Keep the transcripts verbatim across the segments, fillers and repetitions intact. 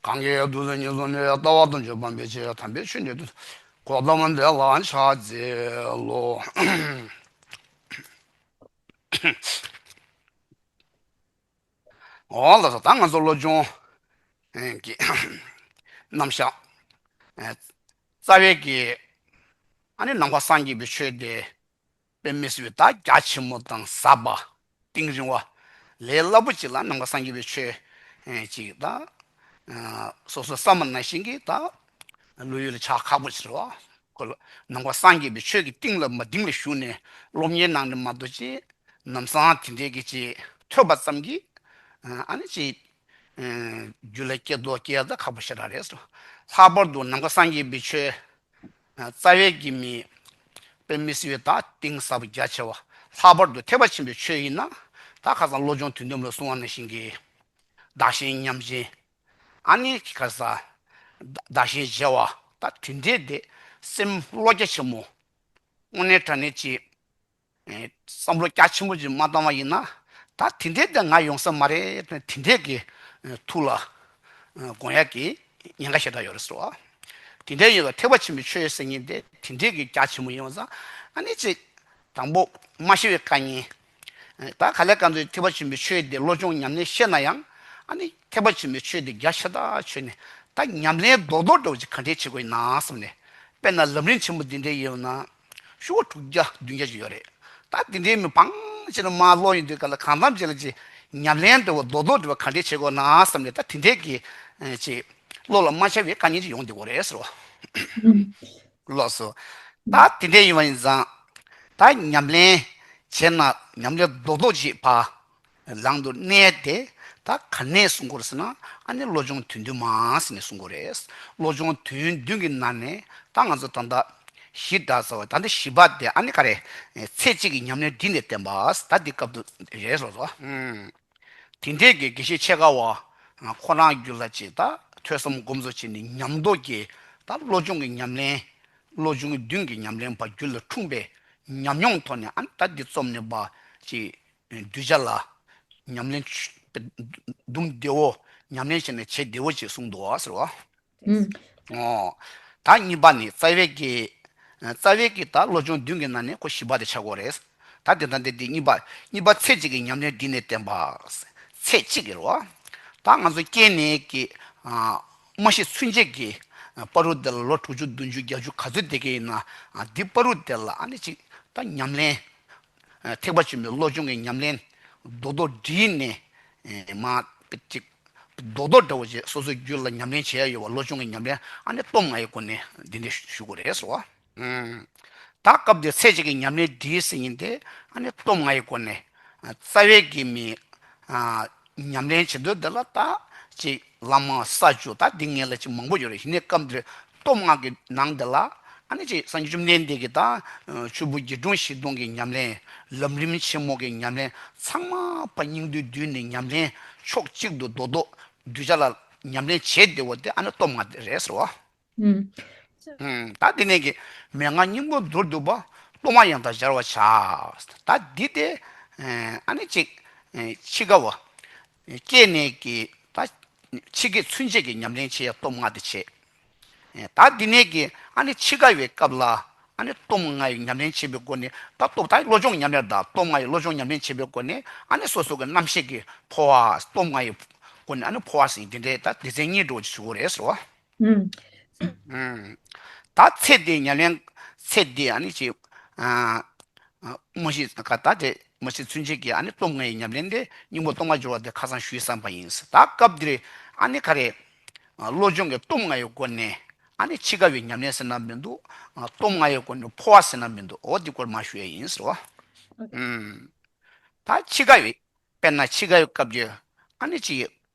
གང་གིས་ཐུགས་བརྩེ་ཉེར་བཟུང་ནས། ལྟ་བ་དོན་སྤྱོད་སྤངས་པའི་ཕྱིར། དམ་པའི་ཆོས་ནི་དུ། གོ་ཏམ་དེ་ལ་ཕྱག་འཚལ་ལོ། འོ་ལགས་སོ། ད་ང་ཚོ་བློ་སྦྱོང་གི་རྣམ་གཞག་རྩ་བའི་གི་ཨ་ནི་ནམ་མཁའ་སངས་རྒྱས་པའི་ཆོས་དེ་དཔེ་མི་སྲིད་པའི་ད་རྒྱ་ཆེན་མོ་དང་ཟབ་པ། གཏིང་རིང་བ། ལས་སླ་པོ་ཅིག་ལ་ནམ་མཁའ་སངས་རྒྱས་པའི་ཆོས་ཅིག་ད་སོ་སོ་བསམ་པ་ནང་བཞིན་གྱི་ད་བློ་ཡུལ་ལ་ཆགས་ཁག་པོ་ཞིག་རེད་བ། ཁོ་ལ་ནམ་མཁའ་སངས་རྒྱས་པའི་ཆོས་ཀྱི་གཏིང་ལ་མ་གཏིང་ལ་ཞུགས་ནས་སློབ་གཉེར་གནང་ནས་མ་གཏོགས་ཅིག་ནམ་སང་དེ་འདྲའི་གི་ཅིག་ཐོས་པ་ཙམ་གྱིས་ཨ་ནི་ཅིག་རྒྱུད་ལ་སྐྱེ་རྡོ་སྐྱེ་ཡ་ད་ཁག་པོ་ཞེ་དྲག་རེད་ཟེར། ལྷག་པར་དུ་ནམ་མཁའ་སངས་རྒྱས་པའི་ཆོས་རྩ་བའི་གི་མི་དཔེ་མི་སྲིད་པའི་ད་གཏིང་ཟབ་རྒྱ་ཆེ་བ། ལྷག་པར་དུ་ཐེག་པ་ཆེན་པོའི་ཆོས་ཡིན་ན་ད་ཁ་སང་བློ་སྦྱོང་དོན་དམ་ལ་གསུང་བ་ནང་བཞིན་གྱི་བདག་གཞན་མཉམ་བརྗེ། ཨ་ནི་ཁ་སང་བདག་གཞན་བརྗེ་བ། ད་དེ་འདྲའི་དེ་སེམས་བློ་རྒྱ་ཆེན་མོ། དངོས་གནས་དྲང་གནས་ཀྱི་བསམ་བློ་རྒྱ་ཆེན་པོ་ཅིག་མ་བཏང་བ་ཡིན་ན། ད་དེ་འདྲའི་དེ་ང་ཡོང་ས་མ་རེད། དེ་འདྲའི་གི་ཐུགས་ལ་དགོངས་ཡག་གི་ཉེན་ཁ་ཞེ་དྲག་ཡོད་རེད་ཟེར་བ། དེ་འདྲའི་ཡོད་ལ་ཐེག་པ་ཆེན་པོའི་ཆོས་ཟེར་མཁན་དེ་དེ་འདྲའི་གི་རྒྱ་ཆེན་པོ་ཡིན་པ་ཙང་ཨ་ནི་ཅིག་དང་པོ་མ་ཤེས་པའི་དཀའ་ངལ། ད་ག་ལེར་གང་དུ་ཐེག་པ་ཆེན་པོའི་ཆོས་དེ་བློ་སྦྱོང་ཉམས་ལེན་ཤེས་ན་ཡང་ཨ་ནི་ཐེག་པ་ཆེན་པོའི་ཆོས་དེ་རྒྱ་ཆེ་ཐག་ཆོད་ནས་ད་ཉམས་ལེན་རྡོག་རྡོག་འདྲ་བོ་ཅིག་ག་འདྲས་བྱེད་དགོས་ཡིན་ན་བསམ་ནས། དཔེར་ན་ལམ་རིམ་ཆེན་པོ་འདི་འདྲའི་ཡོད་ན་ཤོག་དྲུག་བརྒྱ་བདུན་བརྒྱ་ཅིག་ཡོད་རེད། ད་འདི་འདྲའི་མི་འབངས་ཆེ་ན་མ་ཀློག་ཡོང་དུས་ག་ལ་གང་འཚམ་ཅིག་ལ་ཅིག་ཉམས་ལེན་འདྲ་བོ་རྡོག་རྡོག་འདྲ་བོ་ག་འདྲས་བྱེད་དགོས་ན་བསམ་ནས་ད་དེ་འདྲས་ཀྱི་ཅིག་བློ་ལ་མ་འཆར་བའི་དཀའ་ངལ་ཅིག་ཡོང་བསྡད་ཀྱི་ཡོད་རེད་ཟེར་བ། ལགས་སོ། ད་དེ་འདྲས་ཡིན་པ་ཡིན་ཙང་ད་ཉམས་ལེན་བྱས་ན་ཉམས་ལེན་རྡོག་རྡོག་ཅིག་ཕར་ལང་དུ་གནས་ཏེ་ད་ག་ནས་གསུང་དགོས་ཟེར་ན་ཨ་ནི་བློ་སྦྱོང་དོན་བདུན་མ་ཟེར་ནས་གསུང་དགོས་རེད། བློ་སྦྱོང་དོན་བདུན་གྱི་ནང་ནས་ད་ང་ཚོ་ད་ལྟ་བཞི་འདྲ་ཟེར་བ་ད་འདི་བཞི་པ་དེ་ཨ་ནི་ག་རེ། ཚེ་གཅིག་གི་ཉམས་ལེན་འདི་ནས་བསྟན་པ་ད་འདི་སྐབས་དུ་རེད་ཟེར་བ། དེ་འདྲས་ཀྱི་དགེ་བཤེས་ཆེ་ཁ་བ་ཁོ་རང་རྒྱུད་ལ་ཅིག་ད་ཐོས་བསམ་སྒོམ་གསུམ་བྱས་ནས་ཉམས་རྟོགས་ཀྱི་ད་བློ་སྦྱོང་གི་ཉམས་ལེན། བློ་སྦྱོང་བདུན་གྱི་ཉམས་ལེན་པ་རྒྱུད་ལ་འཁྲུངས་པའི་ཉམས་མྱོང་ཐོག་ནས་ཨ་ནི་ད་འདི་རྩོམ་ནས་པ་ཅིག་གདུལ་བྱ་ལ་ཉམས་ལེན་ཆུ་འདུམ་བདེ་བོ་ཉམས་ལེན་བྱས་ནས་བྱེད་བདེ་བོ་ཅིག་གསུངས་འདུག་བ་ཟེར་བ། ཨུམ། ཨོ། ད་གཉིས་པ་ནི་རྩ་བའི་གི། རྩ་བའི་གི་ད་བློ་སྦྱོང་བདུན་གྱི་ནང་ནས་ཁོ་བཞི་པ་དེ་ཆགས་ཀྱི་ཡོད་རེད། ད་དེ་དང་དེ་དེ་གཉིས་པ། གཉིས་པ་ཚེ་གཅིག་གི་ཉམས་ལེན་འདི་ནས་བསྟན་པ། ཚེ་གཅིག་གི་རེད་བ། ད་ང་ཚོ་སྐྱེས་ནས་ཀྱི་མ་ཤི་ཚུན་ཆད་ཀྱི་བར་དུ་དེ་ལ་ལོ་དྲུག་ཅུ་བདུན་ཅུ་བརྒྱད་ཅུ་ག་ཚོད་བསྡད་ཀྱི་ཡིན་ན་འདི་བར་དུ་དེ་ལ་ཨ་ནི་ཅིག་ད་ཉམས་ལེན། ཐེག་པ་ཆེན་པོའི་བློ་སྦྱོང་གི་ཉམས་ལེན་རྡོག་རྡོག་བསྒྲིལ་ནས་མ་ཅིག་རྡོག་རྡོག་འདྲ་བོ་ཞིག་སོ་སོའི་རྒྱུད་ལ་ཉམས་ལེན་བྱེད་ཡ་ཡོད་པ་བློ་སྦྱོང་གི་ཉམས་ལེན་ཨ་ནི་སྟོབས་ལྔ་ཡི་སྒོ་ནས་འདི་འདྲ་ཞུ་དགོས་རེད་ཟེར་བ། ད་སྐབས་འདིར་ཚེ་གཅིག་གི་ཉམས་ལེན་འདི་ཟེར་མཁན་དེ་ཨ་ནི་སྟོབས་ལྔ་ཡི་སྒོ་ནས་རྩ་བའི་གི་མི་ཉམས་ལེན་བྱེད་འདོད་འདི་ལ་ད་ཅིག་བླ་མ་ས་བཅུ་ད་འདི་ངེས་ལ་ཅིག་མང་པོ་ཡོད་རེད། ཡིན་ནའི་སྐབས་འདིར་སྟོབས་ལྔ་གི་ནང་འདི་ལ་ཨ་ནི་ཅིག་སངས་རྒྱས་བཅོམ་ལྡན་འདས་ཀྱི་ད་ཆོས་ཕུང་བརྒྱད་ཁྲི་བཞི་སྟོང་གི་ཉམས་ལེན་ལམ་རིམ་ཆེན་མོ་གི་ཉམས་ལེན་ཚང་མ་ཕར་སྙིང་བསྡུས་བསྡུས་ནས་ཉམས་ལེན་ཕྱོགས་གཅིག་ཏུ་རྡོག་རྡོག་གདུལ་བྱ་ལ་ཉམས་ལེན་བྱེད་བདེ་བོ་དེ་ཨ་ནི་སྟོབས་ལྔ་རེད་ཟེར་བ། ཨུམ། ད་དེ་ནས་ཀྱི་མན་ངག་སྙིང་པོ་མདོར་བསྡུས་པ་སྟོབས་ལྔ་ཡང་དག་སྦྱར་བར་བྱ། ད་འདི་དེ་ཨ་ནི་ཅིག་འཆི་ཁ་བ་སྐྱེས་ནས་ཀྱི་ད་འཆི་ཁའི་ཚུན་ཆད་ཀྱི་ཉམས་ལེན་བྱེད་ཡ་སྟོབས་ལྔ་དེ་བྱེད། ད་འདི་ནས་ཀྱི་ཨ་ནི་འཆི་ཁ་བའི་སྐབས་ལ་ཨ་ནི་སྟོབས་ལྔ་ཡི་ཉམས་ལེན་བྱེད་པའི་སྒོ་ནས་ད་སྟོབས་ད་བློ་སྦྱོང་ཉམས་ལེན་དང་སྟོབས་ལྔ་ཡི་བློ་སྦྱོང་ཉམས་ལེན་བྱེད་པའི་སྒོ་ནས་ཨ་ནི་སོ་སོ་གི་རྣམ་ཤེས་ཀྱི་འཕོ་བ་སྟོབས་ལྔ་ཡི་སྒོ་ནས་ཨ་ནི་འཕོ་བ་ཟེར་འདི་འདྲའི་ད་སྡེ་ཚན་གཉིས་འགྲོ་ཞུ་དགོས་རེད་ཟེར་བ། ཨུམ། ད་ཚེ་འདིའི་ཉམས་ལེན་ཚེ་འདི་ཨ་ནི་ཅིག་མ་ཤི་ག་ད་དེ་མ་ཤི་ཚུན་ཆད་ཀྱི་ཨ་ནི་སྟོབས་ལྔ་ཡི་ཉམས་ལེན་དེ་སྙིང་པོ་སྟོབས་ལྔ་སྦྱོར་བ་དེ་ཁ་སང་ཞུས་བསམ་པ་ཡིན། ད་སྐབས་འདིར་ཨ་ནི་ག་རེ། བློ་སྦྱོང་གི་སྟོབས་ལྔ་ཡི་སྒོ་ནས་ཨ་ནི་འཆི་ཁ་བའི་ཉམས་ལེན་ཟེར་ན་མི་འདུག་སྟོབས་ལྔ་ཡི་སྒོ་ནས་འཕོ་བ་ཟེར་ན་མི་འདུག་འོ་འདི་སྐོར་མ་ཞུ་ཡ་ཡིན་ཟེར་བ། ད་འཆི་ཁ་བའི་དཔེར་ན་འཆི་ཁ་བའི་སྐབས་ཀྱི་ཨ་ནི་ཅིག་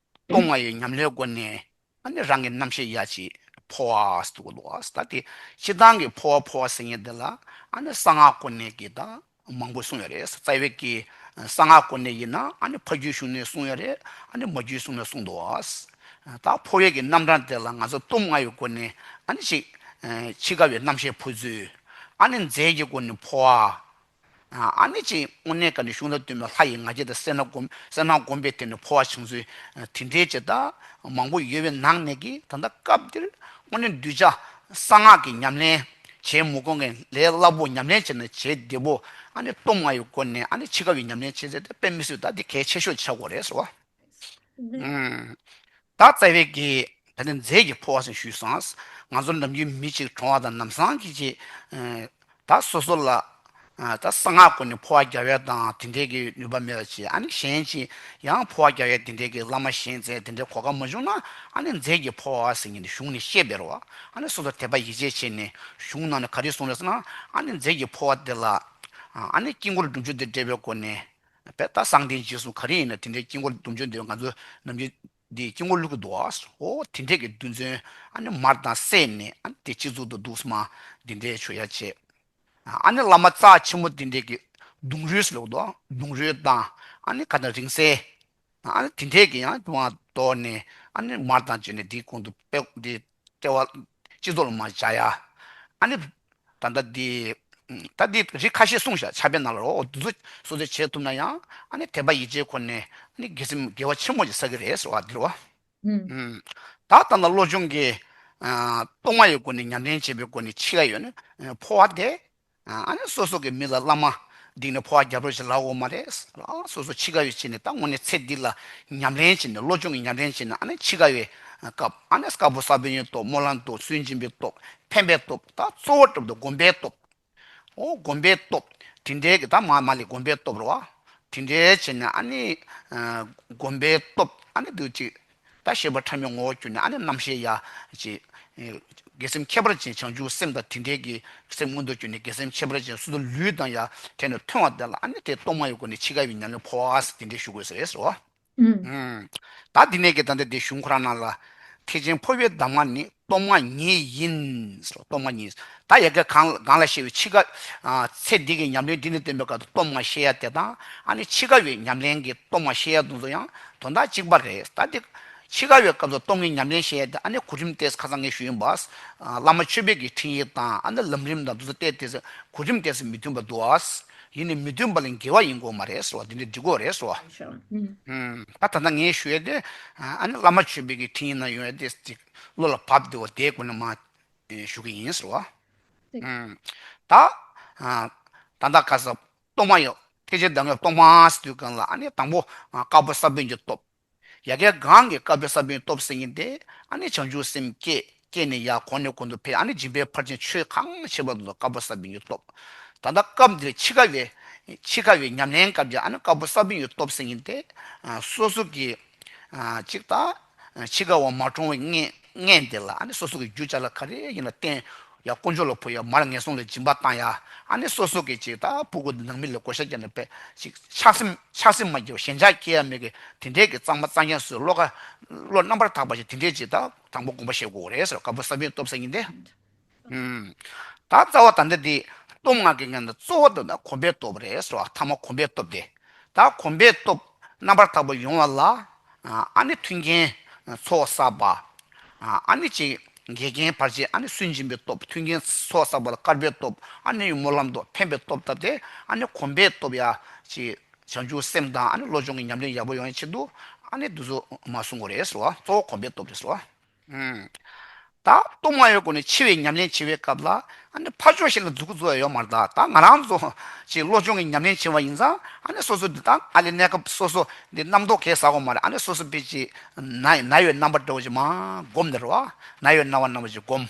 སྟོབས་ལྔ་ཡི་ཉམས་ལེན་སྒོ་ནས་ཨ་ནི་རང་གི་རྣམ་ཤེས་ཡ་ཅིག་འཕོ་བ་ཟེར་དུ་ལོ། ད་དེ་སྤྱི་བཏང་གི་འཕོ་བ་འཕོ་བ་ཟེར་མཁན་དེ་ལ་ཨ་ནི་གསང་སྔགས་སྒོ་ནས་ཀྱི་ད་མང་པོ་གསུངས་ཡོད་རེད། རྩ་བའི་གི་གསང་སྔགས་སྒོ་ནས་ཡིན་ན་ཨ་ནི་ཕ་རྒྱུད་གཞུང་ནས་གསུངས་ཡོད་རེད། ཨ་ནི་མ་རྒྱུད་གཞུང་ནས་གསུངས་འདུག་བ། ད་འཕོ་བའི་གི་རྣམ་གྲངས་དེ་ལ་ང་ཚོ་སྟོབས་ལྔ་ཡི་སྒོ་ནས་ཨ་ནི་ཅིག་འཆི་ཁ་བའི་རྣམ་ཤེས་འཕོ་ཚུལ། ཨ་ནི་རྫས་ཀྱི་སྒོ་ནས་འཕོ་བ། ཨ་ནི་ཅིག་དངོས་གནས་ག་ནས་གཞུང་ལ་བསྟུན་པའི་ལྷ་ཡི་ང་རྒྱལ་དང་སེར་སྣ་བསྒོམ་སེར་སྣ་བསྒོམས་པའི་དེ་ནས་འཕོ་བ་བྱུང་ཚུལ་དེ་འདྲའི་ཅིག་ད་མང་པོ་ཡོད་པའི་ནང་ནས་ཀྱི་ད་ལྟ་སྐབས་འདིར་དངོས་གནས་གདུལ་བྱ་གསང་སྔགས་ཀྱི་ཉམས་ལེན་བྱེད་མི་དགོས་མཁན་ལས་སླ་པོ། ཉམས་ལེན་བྱས་ན་བྱེད་བདེ་པོ། ཨ་ནི་སྟོབས་ལྔ་ཡི་སྒོ་ནས་ཨ་ནི་འཆི་ཁ་བའི་ཉམས་ལེན་བྱེད་ཚེ་དེ་དཔེ་མི་སྲིད་ད་དེ་གལ་ཆེ་ཤོས་ཆགས་དགོས་རེད་ཟེར་བ། ད་རྩ་བའི་གི་ད་ནི་རྫས་ཀྱི་འཕོ་བ་ཟེར་ཞུས་སོང་། ང་ཚོ་ནམ་རྒྱུན་མི་གཅིག་གྲོངས་པ་དང་ལམ་སང་གི་ཅིག་ད་སོ་སོ་ལ་ད་གསང་སྔགས་སྒོ་ནས་འཕོ་བ་རྒྱག་ཡས་དང་དེ་འདྲའི་གི་ནུས་པ་མེད་པ་ཅིག་ཨ་ནི་གཞན་ཅིག་ཡང་འཕོ་བ་རྒྱག་ཡས་དེ་འདྲའི་གི་བླ་མ་གཞན་བཙལ་དེ་འདྲའི་གོ་སྐབས་མ་བྱུང་ན་ཨ་ནི་རྫས་ཀྱི་འཕོ་བ་ཟེར་མཁན་དེ་གཞུང་ནས་བཤད་པ་རེད་བ། ཨ་ནི་སོ་སོ་དད་པ་ཡིད་ཆེས་བྱས་ནས་གཞུང་ནང་ནས་ག་རེ་གསུངས་རེད་ཟེར་ན་ཨ་ནི་རྫས་ཀྱི་འཕོ་བ་དེ་ལ་ཨ་ནི་དཀྱིལ་འཁོར་སྒྲུབ་མཆོད་དང་འབྲེལ་བའི་སྒོ་ནས། བས་ད་གསང་རྟེན་རྗེས་གསུམ་ག་རེ་ཡིན་ན་དེ་འདྲའི་དཀྱིལ་འཁོར་སྒྲུབ་མཆོད་འདོན་ང་ཚོ་ནམ་རྒྱུན་འདི་དཀྱིལ་འཁོར་བླུག་གི་འདུག་ཨ། འོ་དེ་འདྲའི་གི་རྡུལ་ཚོན་ཨ་ནི་མར་དང་བསྲེས་ནས་ཨ་ནི་དེ་སྤྱི་གཙུག་ཏུ་འདུག་སེ་མ་འདི་འདྲའི་མཆོད་ཡ་བྱེད། ཨ་ནི་བླ་མ་རྩ་ཆེན་པོ་དེ་འདྲའི་གི་གདུང་རུས་ལབ་འདུག་གདུང་རུས་དང་ཨ་ནི་ཁ་དང་རིང་བསྲེལ། ཨ་ནི་དེ་འདྲའི་གི་ཡང་དུ་བ་གཏོར་ནས་ཨ་ནི་མར་དང་བཅས་ནས་འདིའི་གོང་དུ་དཔེ་འདི་ལྟེ་བ་སྤྱི་གཙུག་ལ་མར་བྱ་ཡ། ཨ་ནི་ད་ལྟ་འདི་ད་འདི་རིགས་ཁ་ཤས་གསུངས་བཞག་ཕྱག་དཔེ་ནང་ལ་རོ། འོ་འདི་ཚོ་སོ་སོས་བྱེད་ཐུབ་ན་ཡང་ཨ་ནི་དད་པ་ཡིད་ཆེས་ཁོ་ནས་ཨ་ནི་དགེ་སེམས་དགེ་བ་ཆེན་མོ་ཞིག་བསགས་ཀྱི་རེད་ཟེར་བ་འདི་རེད་བ། ད་ལྟ་ན་བློ་སྦྱོང་གི་སྟོབས་ལྔ་ཡི་སྒོ་ནས་ཉམས་ལེན་བྱེད་པའི་སྒོ་ནས་འཆི་ཁ་ཡོད་ན་འཕོ་བ་དེ། ཨ་ནི་སོ་སོ་གི་མི་ལ་བླ་མ་འདི་ནས་འཕོ་བ་རྒྱབ་རོགས་ཞེས་ལབ་དགོས་མ་རེད། སོ་སོ་འཆི་ཁ་ཡོད་བྱས་ནས་ད་དངོས་གནས་ཚེ་འདི་ལ་ཉམས་ལེན་བྱས་ནས་བློ་སྦྱོང་གི་ཉམས་ལེན་བྱས་ནས་ཨ་ནི་འཆི་ཁ་ཡོད་སྐབས་ཨ་ནི་དཀར་པོ་ས་བོན་ཡོད་སྟོབས་སྨོན་ལམ་སྟོབས་སུན་འབྱིན་པའི་སྟོབས་ཕན་པའི་སྟོབས་ད་གཙོ་བོ་གྲུབ་ཏུ་སྒོམ་པའི་སྟོབས། ཨོ་སྒོམ་པའི་སྟོབས་དེ་འདྲའི་གི་ད་མ་མ་ལས་སྒོམ་པའི་སྟོབས་རེད་བ། དེ་འདྲའི་བྱས་ནས་ཨ་ནི་སྒོམ་པའི་སྟོབས་ཨ་ནི་འདུག་ཅིག་ད་ཤེས་པ་ཕྲ་མོའི་ངོ་བོར་གྱུར་ནས་ཨ་ནི་རྣམ་ཤེས་ཡ་ཅིག་དགེ་སེམས་ཁྱད་པར་ཅན་བྱང་ཆུབ་སེམས་དང་དེ་འདྲའི་གི་སེམས་མངོན་དུ་གྱུར་ནས་དགེ་སེམས་ཁྱད་པར་ཅན་སོ་སོ་ལུས་དང་ཡ་དེ་ནས་མཐུན་པ་དེ་ལ་ཨ་ནི་དེ་སྟོབས་ལྔ་ཡི་སྒོ་ནས་འཆི་ཁ་བའི་ཉམས་ལེན་འཕོ་བ་ཟེར་དེ་འདྲའི་ཞུ་དགོས་ཟེར་རེད་ཟེར་བ། ད་འདི་ནས་ཀྱི་ད་ལྟ་དེ་གཞུང་ཁོ་རང་ནང་ལ་ཐེག་ཆེན་འཕོ་བའི་གདམས་ངག་ནི་སྟོབས་ལྔ་ཉིད་ཡིན། སྟོབས་ལྔ་ཉིད། ད་ཡ་གི་གང་གང་ལ་བཤད་པའི་འཆི་ཁ་ཚེ་འདི་གི་ཉམས་ལེན་འདི་ནས་བསྟན་པའི་སྐབས་སུ་སྟོབས་ལྔ་བཤད་ཡ་དེ་དང་ཨ་ནི་འཆི་ཁ་བའི་ཉམས་ལེན་གྱི་སྟོབས་ལྔ་བཤད་ཡ་དེ་ཚོ་ཡང་དོན་དག་གཅིག་པ་རེད། ད་འདི་འཆི་ཁ་བའི་སྐབས་སུ་སྟོབས་ལྔའི་ཉམས་ལེན་བཤད་ཡ་དེ་ཨ་ནི་གོ་རིམ་ཏོག་ཙམ་ཁ་སང་ངས་ཞུས་ཡིན་པ། བླ་མ་མཆོད་པའི་གི་ཁྲིད་ཡིག་དང་ཨ་ནི་ལམ་རིམ་དང་དེ་ཚོ་ཏོག་ཙམ་གོ་རིམ་ཏོག་ཙམ་མི་མཐུན་པ་འདུག་ཨ། ཡིན་ནའི་མི་མཐུན་པ་ལ་འགལ་བ་ཡིན་དགོས་མ་རེད་ཟེར་བ་འདི་འདྲ་འགྲིག་གོ་རེད་ཟེར་བ། ཨུམ། ད་ད་ལྟ་ངས་ཞུ་ཡས་དེ་ཨ་ནི་བླ་མ་མཆོད་པའི་གི་ཁྲིད་ཡིག་ནང་ཡོད་ཡས་དེ་ཅིག་བློ་ལ་བབས་བསྡད་པ་དེ་ཀུན་ནས་མ་ཞུ་གི་ཡིན་ཟེར་བ། ཨུམ། ད་ད་ལྟ་ཁ་སང་སྟོབས་ལྔ་ཡོད་ཐེག་ཆེན་གདམས་ངག་སྟོབས་ལྔ་ཟེར་དུས་གང་ལ་ཨ་ནི་དང་པོ་དཀར་པོ་ས་བོན་གྱི་སྟོབས། ཡ་གི་གང་གི་དཀར་པོའི་ས་བོན་སྟོབས་ཟེར་མཁན་དེ་ཨ་ནི་བྱང་ཆུབ་སེམས་བསྐྱེད་བསྐྱེད་ནས་ཡར་གོང་ནས་གོང་དུ་འཕེལ་ཨ་ནི་སྦྱིན་པའི་ཕར་ཕྱིན་ཆོས་གང་བྱེད་པ་དེ་ཚོ་དཀར་པོ་ས་བོན་གྱི་སྟོབས། ད་ལྟ་སྐབས་འདིར་འཆི་ཁ་བའི་འཆི་ཁ་བའི་ཉམས་ལེན་སྐབས་ཀྱི་ཨ་ནི་དཀར་པོ་ས་བོན་གྱི་སྟོབས་ཟེར་མཁན་དེ་སོ་སོ་གི་གཅིག་ད་འཆི་ཁ་བ་མ་གྲོངས་པའི་མངལ་མངལ་དེ་ལ་ཨ་ནི་སོ་སོ་གི་རྒྱུ་ཅ་ལག་ག་རེ་ཡིན་ན་བསྟན། ཡ་དཀོན་མཆོག་ལ་ཕུལ་ཡ་མར་ངན་སོང་ལ་སྦྱིན་པ་བཏང་ཡ། ཨ་ནི་སོ་སོ་གི་ཅིག་ད་ཕྲུ་གུ་ནང་མི་ལ་བགོ་བཤའ་བརྒྱབ་ནས་པས་ཅིག་ཆགས་སེམས་ཆགས་སེམས་མ་སྐྱེ་བ་ཞེན་ཆགས་སྐྱེ་ཡ་མེད་གི་དེ་འདྲའི་གི་གཙང་མ་གཙང་རྐྱང་བཟོས་བློ་ཁ་བློ་རྣམ་པར་དག་པ་ཞིག་དེ་འདྲའི་ཅིག་ད་དང་པོ་སྒོམ་པ་བྱེད་དགོས་རེད་ཟེར་དཀར་པོ་ས་བོན་སྟོབས་ཟེར་མཁན་དེ། ད་རྩ་བ་ད་འདི་འདི་སྟོབས་ལྔ་གི་ངང་ནས་གཙོ་བོ་དེ་ད་གོམས་པའི་སྟོབས་རེད་ཟེར་བ་ཐ་མ་གོམས་པའི་སྟོབས་དེ། ད་གོམས་པའི་སྟོབས་རྣམ་པར་དག་པ་ཡོང་བ་ལ་ཨ་ནི་མཐུན་རྐྱེན་ཚོགས་བསགས་པ། ཨ་ནི་ཅིག་འགལ་རྐྱེན་བར་ཆད་ཨ་ནི་སུན་འབྱིན་པའི་སྟོབས་མཐུན་རྐྱེན་ཚོགས་བསགས་པ་ལ་དཀར་པོའི་སྟོབས་ཨ་ནི་སྨོན་ལམ་སྟོབས་ཕན་པའི་སྟོབས་ལྟ་སྟེ་ཨ་ནི་གོམས་པའི་སྟོབས་ཡ་ཅིག་བྱང་ཆུབ་སེམས་དང་ཨ་ནི་བློ་སྦྱོང་གི་ཉམས་ལེན་ཡག་པོ་ཡོང་བའི་ཆེད་དུ་ཨ་ནི་འདི་ཚོ་མ་གསུང་དགོས་རེད་ཟེར་བ་གཙོ་བོ་གོམས་པའི་སྟོབས་རེད་ཟེར་བ། ད་སྟོབས་ལྔ་ཡོད་སྒོ་ནས་འཆི་བའི་ཉམས་ལེན་བྱེད་པའི་སྐབས་ལ་ཨ་ནི་ཕར་ཕྱོགས་ཤིག་ལ་འཛུལ་གི་འཛུལ་ཡ་ཡོད་མ་རེད། ད་ད་ང་རང་ཚོ་ཅིག་བློ་སྦྱོང་གི་ཉམས་ལེན་བྱེད་པ་ཡིན་ཙང་ཨ་ནི་སོ་སོ་འདི་དང་ཨ་ལས་གནས་སྐབས་སོ་སོ་འདི་རྣམ་རྟོག་གས་ཟ་དགོས་མ་རེད། ཨ་ནི་སོ་སོ་དཔེ་ཅིག་ན་ན་ཡོད་རྣམ་པ་འདྲ་བོ་ཅིག་མ་སྒོམ་འདི་རེད་བ། ན་ཡོད་སྣང་བ་རྣམ་པ་ཅིག་སྒོམ།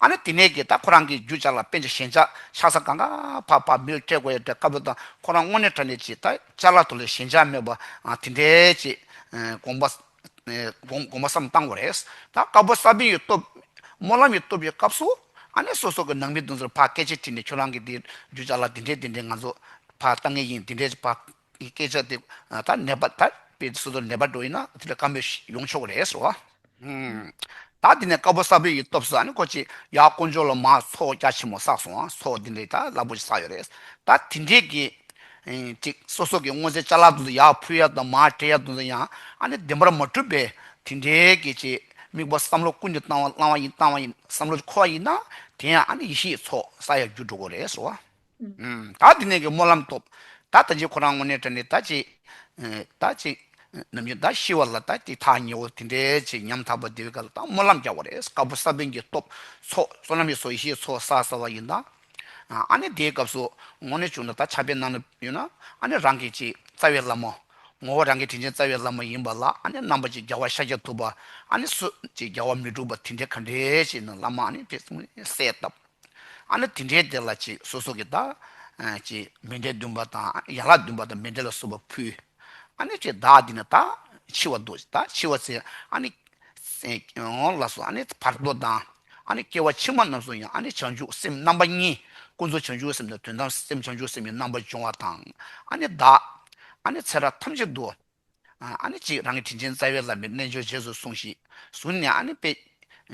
ཨ་ནི་དེ་ནས་ཀྱི་ད་ཁོ་རང་གི་རྒྱུ་ཅ་ལག་དཔེ་ཅིག་ཞེན་ཆགས་ཆགས་ས་གང་ག་ཕར་ཕར་མི་ལ་སྤྲད་དགོས་ཡ་དེ་སྐབས་དང་ཁོ་རང་དངོས་གནས་དྲང་གནས་ཅིག་ད་ཅ་ལག་ཐོག་ལ་ཞེན་ཆགས་མེད་པ་དེ་འདྲའི་ཅིག་དགོངས་པ། ཨེ་དགོངས་དགོངས་པ་བསམ་བཏང་དགོས་རེད། ད་དཀར་པོ་ས་བོན་གྱི་སྟོབས། སྨོན་ལམ་གྱི་སྟོབས་ཀྱི་སྐབས་སུ་ཨ་ནི་སོ་སོ་གི་ནང་མི་དེ་ཚོར་ཕར་སྐད་ཆ་དྲིས་ནས་ཁྱོད་རང་གི་དེ་རྒྱུ་ཅ་ལག་དེ་འདྲས་དེ་འདྲས་ང་ཚོ་ཕར་བཏང་ངེས་ཡིན་དེ་འདྲས་ཕར་སྐད་ཆ་དེ་ད་ནད་པ་ད་དཔེ་སོ་སོ་ནད་པ་འགྲོ་ཡིན་ན་དེ་ལ་བཀའ་མོལ་ཡོང་ཆོག་གི་རེད་ཟེར་བ། ད་དེ་ནས་དཀར་པོ་ས་བོན་གྱི་སྟོབས་སུ་ཨ་ནི་ཁོ་ཅིག་ཡར་དཀོན་མཆོག་ལ་མར་ཚོགས་རྒྱ་ཆེན་མོ་བསགས་སོང་ཨ། ཚོགས་དེ་འདྲས་ད་རླབས་པོ་ཆེ་བསགས་ཡོད་རེད། ད་དེ་འདྲས་ཀྱི། ཅིག་སོ་སོ་གི་དངོས་རྫས་ཅ་ལག་དེ་ཚོ་ཡར་ཕུལ་ཡ་དང་མར་སྤྲད་ཡ་དེ་ཚོ་ཡང་ཨ་ནི་བདེན་པར་མ་གྲུབ་པའི་དེ་འདྲའི་གི་ཅིག་དམིགས་པ་བསམ་བློ་ཀུན་གྱིས་བཏང་བ་བླང་བ་ཡིན་བཏང་བ་ཡིན་བསམ་བློ་འཁོར་བ་ཡིན་ན་དེ་ཡང་ཨ་ནི་ཡེ་ཤེས་ཀྱི་ཚོགས་བསགས་ཡ་རྒྱུ་འགྲོ་གི་རེད་ཟེར་བ། ཨུམ། ད་དེ་ནས་ཀྱི་སྨོན་ལམ་ཐོབ། ད་ད་ཅི་ཁོ་རང་དངོས་གནས་དྲང་གནས་ད་ཅི། ཨེ། ད་ཅི། ནམ་རྒྱུན་ད་ཤི་བ་ལ་ད་ཅི་ཐག་ཉེ་བོ་དེ་འདྲའི་ཅི་ཉམ་ཐག་པ་དེའི་སྐབས་ལ་ད་སྨོན་ལམ་རྒྱག་པ་རེད། དཀར་པོ་ས་བོན་གྱི་སྟོབས་ཚོགས་བསོད་ནམས་ཀྱི་ཚོགས་ཡེ་ཤེས་ཚོགས་བསགས་བསགས་པ་ཡིན་ད། ཨ་ནི་དེའི་སྐབས་སུ་དངོས་གནས་བྱུང་ན་ད་ཕྱག་དཔེ་གནང་ན་ཡོད་ན་ཨ་ནི་རང་གི་ཅི་རྩ་བའི་བླ་མ། ངོ་བོ་རང་གི་དྲིན་ཅན་རྩ་བའི་བླ་མ་ཡིན་པ་ལ་ཨ་ནི་རྣམ་པ་ཅིག་རྒྱལ་བ་ཤཱཀྱ་ཐུབ་པ། ཨ་ནི་སུ་ཅིག་རྒྱལ་བ་མི་འཁྲུགས་པ་དེ་འདྲའི་ག་འདྲའི་ཅིག་ན་བླ་མ་ཨ་ནི་དཔེ་གསལ་བཏབ། ཨ་ནི་དེ་འདྲའི་དེ་ལ་ཅིག་སོ་སོ་གི་ད་ཅིག་མཎྜལ་བདུན་པ་དང་ཡན་ལག་བདུན་པ་དང་མཎྜལ་ལ་སོགས་པ་ཕུལ། ཨ་ནི་ཅིག་བདག་འདི་ན་ད་འཆི་བ་འདུག་ད་འཆི་བ་ཚེ་ཨ་ནི་ལ་སོགས་ཨ་ནི་བར་དོ་དང་། ཨ་ནི་སྐྱེ་བ་ཕྱི་མ་རྣམས་སུ་ཡང་ཨ་ནི་བྱང་ཆུབ་སེམས་རྣམ་པ་གཉིས་ཀུན་རྫོབ་བྱང་ཆུབ་སེམས་དང་དོན་དམ་སེམས་བྱང་ཆུབ་སེམས་ཀྱི་རྣམ་པ་འབྱུང་བ་དང་། ཨ་ནི་བདག་ཨ་ནི་ཚེ་རབས་ཐམས་ཅད་དུ། ཨ་ནི་གཅིག་རང་གི་དྲིན་ཅན་རྩ་བའི་བླ་མའི་རྣལ་འབྱོར་རྗེས་སུ་བཟུང་ཞིང་བཟུང་ནས་ཨ་ནི་དཔེ།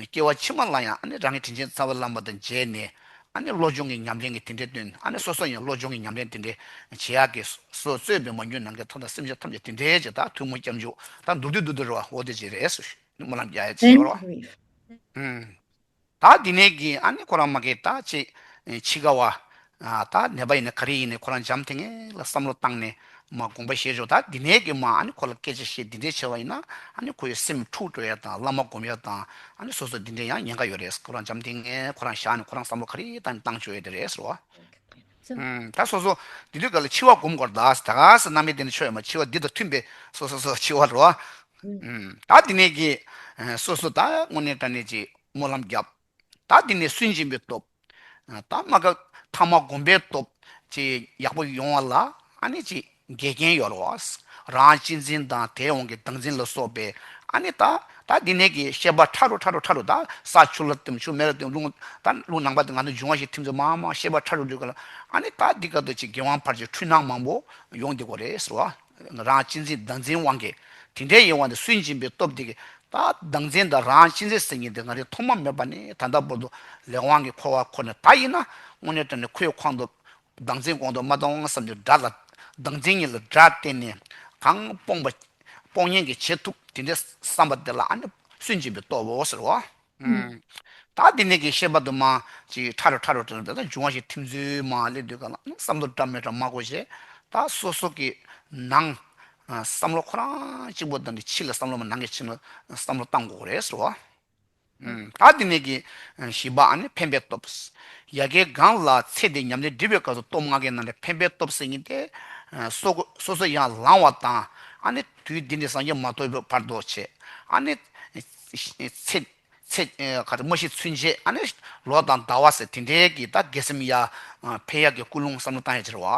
སྐྱེ་བ་ཕྱི་མ་ལ་ཡང་ཨ་ནི་རང་གི་དྲིན་ཅན་རྩ་བའི་བླ་མ་དང་མཇལ་ནས་ཨ་ནི་བློ་སྦྱོང་གི་ཉམས་ལེན་གྱི་དེ་འདྲའི་སྟོན་ཨ་ནི་སོ་སོ་ཡང་བློ་སྦྱོང་གི་ཉམས་ལེན་དེ་འདྲའི་བྱེད་ཡག་གི་སོ་གཙོས་པའི་མ་གྱུར་ནམ་མཁའི་མཐའ་དང་སེམས་ཅན་ཐམས་ཅད་དེ་འདྲའི་ཅིག་ད་ཐུན་མོང་སྐྱབས་འཇུག་ད་མདོར་བསྡུས་མདོར་བསྡུས་རེད་བ། འོ་དེ་ཅིག་རེད་ཟེར་ཞུ་སྨོན་ལམ་རྒྱག་ཡ་ཅིག་ཡོད་རེད་བ། ཨུམ། ད་འདི་ནས་ཀྱི་ཨ་ནི་ཁོ་རང་མ་གི་ད་ཅིག་འཆི་ཁ་བ། ད་ནད་པ་ཡིན་ན་ག་རེ་ཡིན་ནའི་ཁོ་རང་འཇམ་ཐིང་ངེ་ལ་བསམ་བློ་བཏང་ནས་མ་དགོངས་པ་བཞེས་ཆོག་ད་འདི་ནས་ཀྱི་མ་ཨ་ནི་ཁོ་ལ་སྐད་ཆ་བཤད་འདི་འདྲས་བྱས་པ་ཡིན་ན་ཨ་ནི་ཁོ་ཡི་སེམས་འཁྲུག་འགྲོ་ཡ་དང་བླ་མ་སྒོམ་ཡ་དང་ཨ་ནི་སོ་སོ་འདི་འདྲས་ཡང་ཉེན་ཁ་ཡོད་རེད། ཁོ་རང་འཇམ་ཐིང་ངེ་ཁོ་རང་བཞག་ནས་ཁོ་རང་བསམ་བློ་ག་རེ་བཏང་བཏང་ཆོག་ཡ་དེ་རེད་ཟེར་བ། ད་སོ་སོ་འདི་དུས་ག་ལ་འཆི་བ་སྒོམ་དགོས་ད་ད་ག་ས་རྣམ་པའི་དེ་ནི་ཆོས་ཡོད་མ་འཆི་བ་འདི་དང་མཐུན་པའི་སོ་སོ་སོ་འཆི་བ་རེད་བ། ད་འདི་ནས་ཀྱི་སོ་སོ་ད་དངོས་གནས་དྲང་གནས་ཀྱི་སྨོན་ལམ་བརྒྱབ། ད་འདི་ནས་སུན་འབྱིན་པའི་སྟོབས། ད་མ་ག་ཐ་མ་སྒོམ་པའི་སྟོབས་ཀྱི་ཡག་པོ་ཡོང་བ་ལ་ཨ་ནི་ཅིག་འགལ་རྐྱེན་ཡོད་རེད་བ། རང་གཅེས་འཛིན་དང་དེའི་དབང་གིས་བདག་འཛིན་ལ་སོགས་པའི་ཨ་ནི་ད་ད་འདི་ནས་ཀྱི་ཤེས་པ་ཕྲ་རུ་ཕྲ་རུ་ཕྲ་རུ་ད་ས་ཆུ་ལ་བསྟིམ་ཆུ་མེ་ལ་བསྟིམ་རླུང་ད་རླུང་ནང་པ་དེ་ང་ཚོ་འབྱུང་བ་ཞིག་ཐིམ་ཚོ་མ་མ་ཤེས་པ་ཕྲ་རུ་འགྲོ་ག་ལ་ཨ་ནི་ད་འདི་ག་དུ་ཅིག་དགེ་བ་འཕར་ཅིག་འཁྲུལ་སྣང་མང་པོ་ཡོང་འདི་གོ་རེད་ཟེར་བ། རང་གཅེས་འཛིན་བདག་འཛིན་དབང་གིས་དེ་འདྲའི་ཡོང་བ་འདི་སུན་འབྱིན་པའི་སྟོབས་འདི་གིས། ད་བདག་འཛིན་དང་རང་གཅེས་འཛིན་ཟེར་མཁན་དེ་ང་རའི་ཐོག་མ་མེད་པ་ནས་ད་ལྟ་བར་དུ་ལས་དབང་གིས་འཁོར་བ་འཁོར་ནས་ད་ཡིན་ན་དངོས་གནས་དྲང་གནས་ཁོའི་ཁོང་དུ་བདག་འཛིན་གོང་དུ་མ་གཏོང་བསམ་དུས་དགྲ་ལ་བདག་འཛིན་གཉིས་ལ་དགྲ་བརྟེན་ནས་གང་སྤོང་བ་སྤོང་ཉེན་གྱི་བྱེད་ཐུབ་དེ་འདྲའི་བསམ་པ་དེ་ལ་ཨ་ནི་སུན་འབྱིན་པའི་སྟོབས་འོ་ཟེར་བ། ད་དེ་ནས་ཀྱི་ཤེས་པ་དུ་མ་ཅིག་ཕྲ་རུ་ཕྲ་རུ་ཕྲ་རུ་ད་འབྱུང་བ་ཞིག་ཐིམ་ཚུལ་མ་སླེབས་དུས་ག་ལ་བསམ་བློ་འདྲ་མི་འདྲ་མ་དགོས་བྱས་ད་སོ་སོ་གི་ནང་། བསམ་བློ་ཁོ་རང་གཅིག་པོ་དང་ནི་ཕྱི་ལ་བསམ་བློ་མ་ནང་གི་ཕྱི་ལ་བསམ་བློ་བཏང་དགོས་རེད་ཟེར་བ། ད་དེ་ནས་ཀྱི་བཞི་པ་ཨ་ནི་འཕེན་པའི་སྟོབས། ཡ་གིའི་སྒང་ལ་ཚེ་འདི་ཉམས་ལེན་སྒྲུབ་པའི་སྐབས་སུ་སྟོབས་ལྔ་གའི་ནང་ནས་འཕེན་པའི་སྟོབས་ཟེར་མཁན་དེ། སོ་སོ་སོ་ཡང་ལངས་བ་དང་ཨ་ནི་དུས་འདི་ནས་སངས་རྒྱས་མ་ཐོབ་པའི་བར་དུ་བྱས་ཨ་ནི། ཚེ། ཚེ། ག་རེ་མ་ཤི་ཚུན་ཆད་ཨ་ནི་ལོ་དང་ཟླ་བ་ཟེར་དེ་འདྲའི་གི་ད་དགེ་སེམས་ཡ། འཕེལ་ཡག་གི་ཀུན་སློང་བསམ་བློ་བཏང་ཡ་ཕྱིར་བ།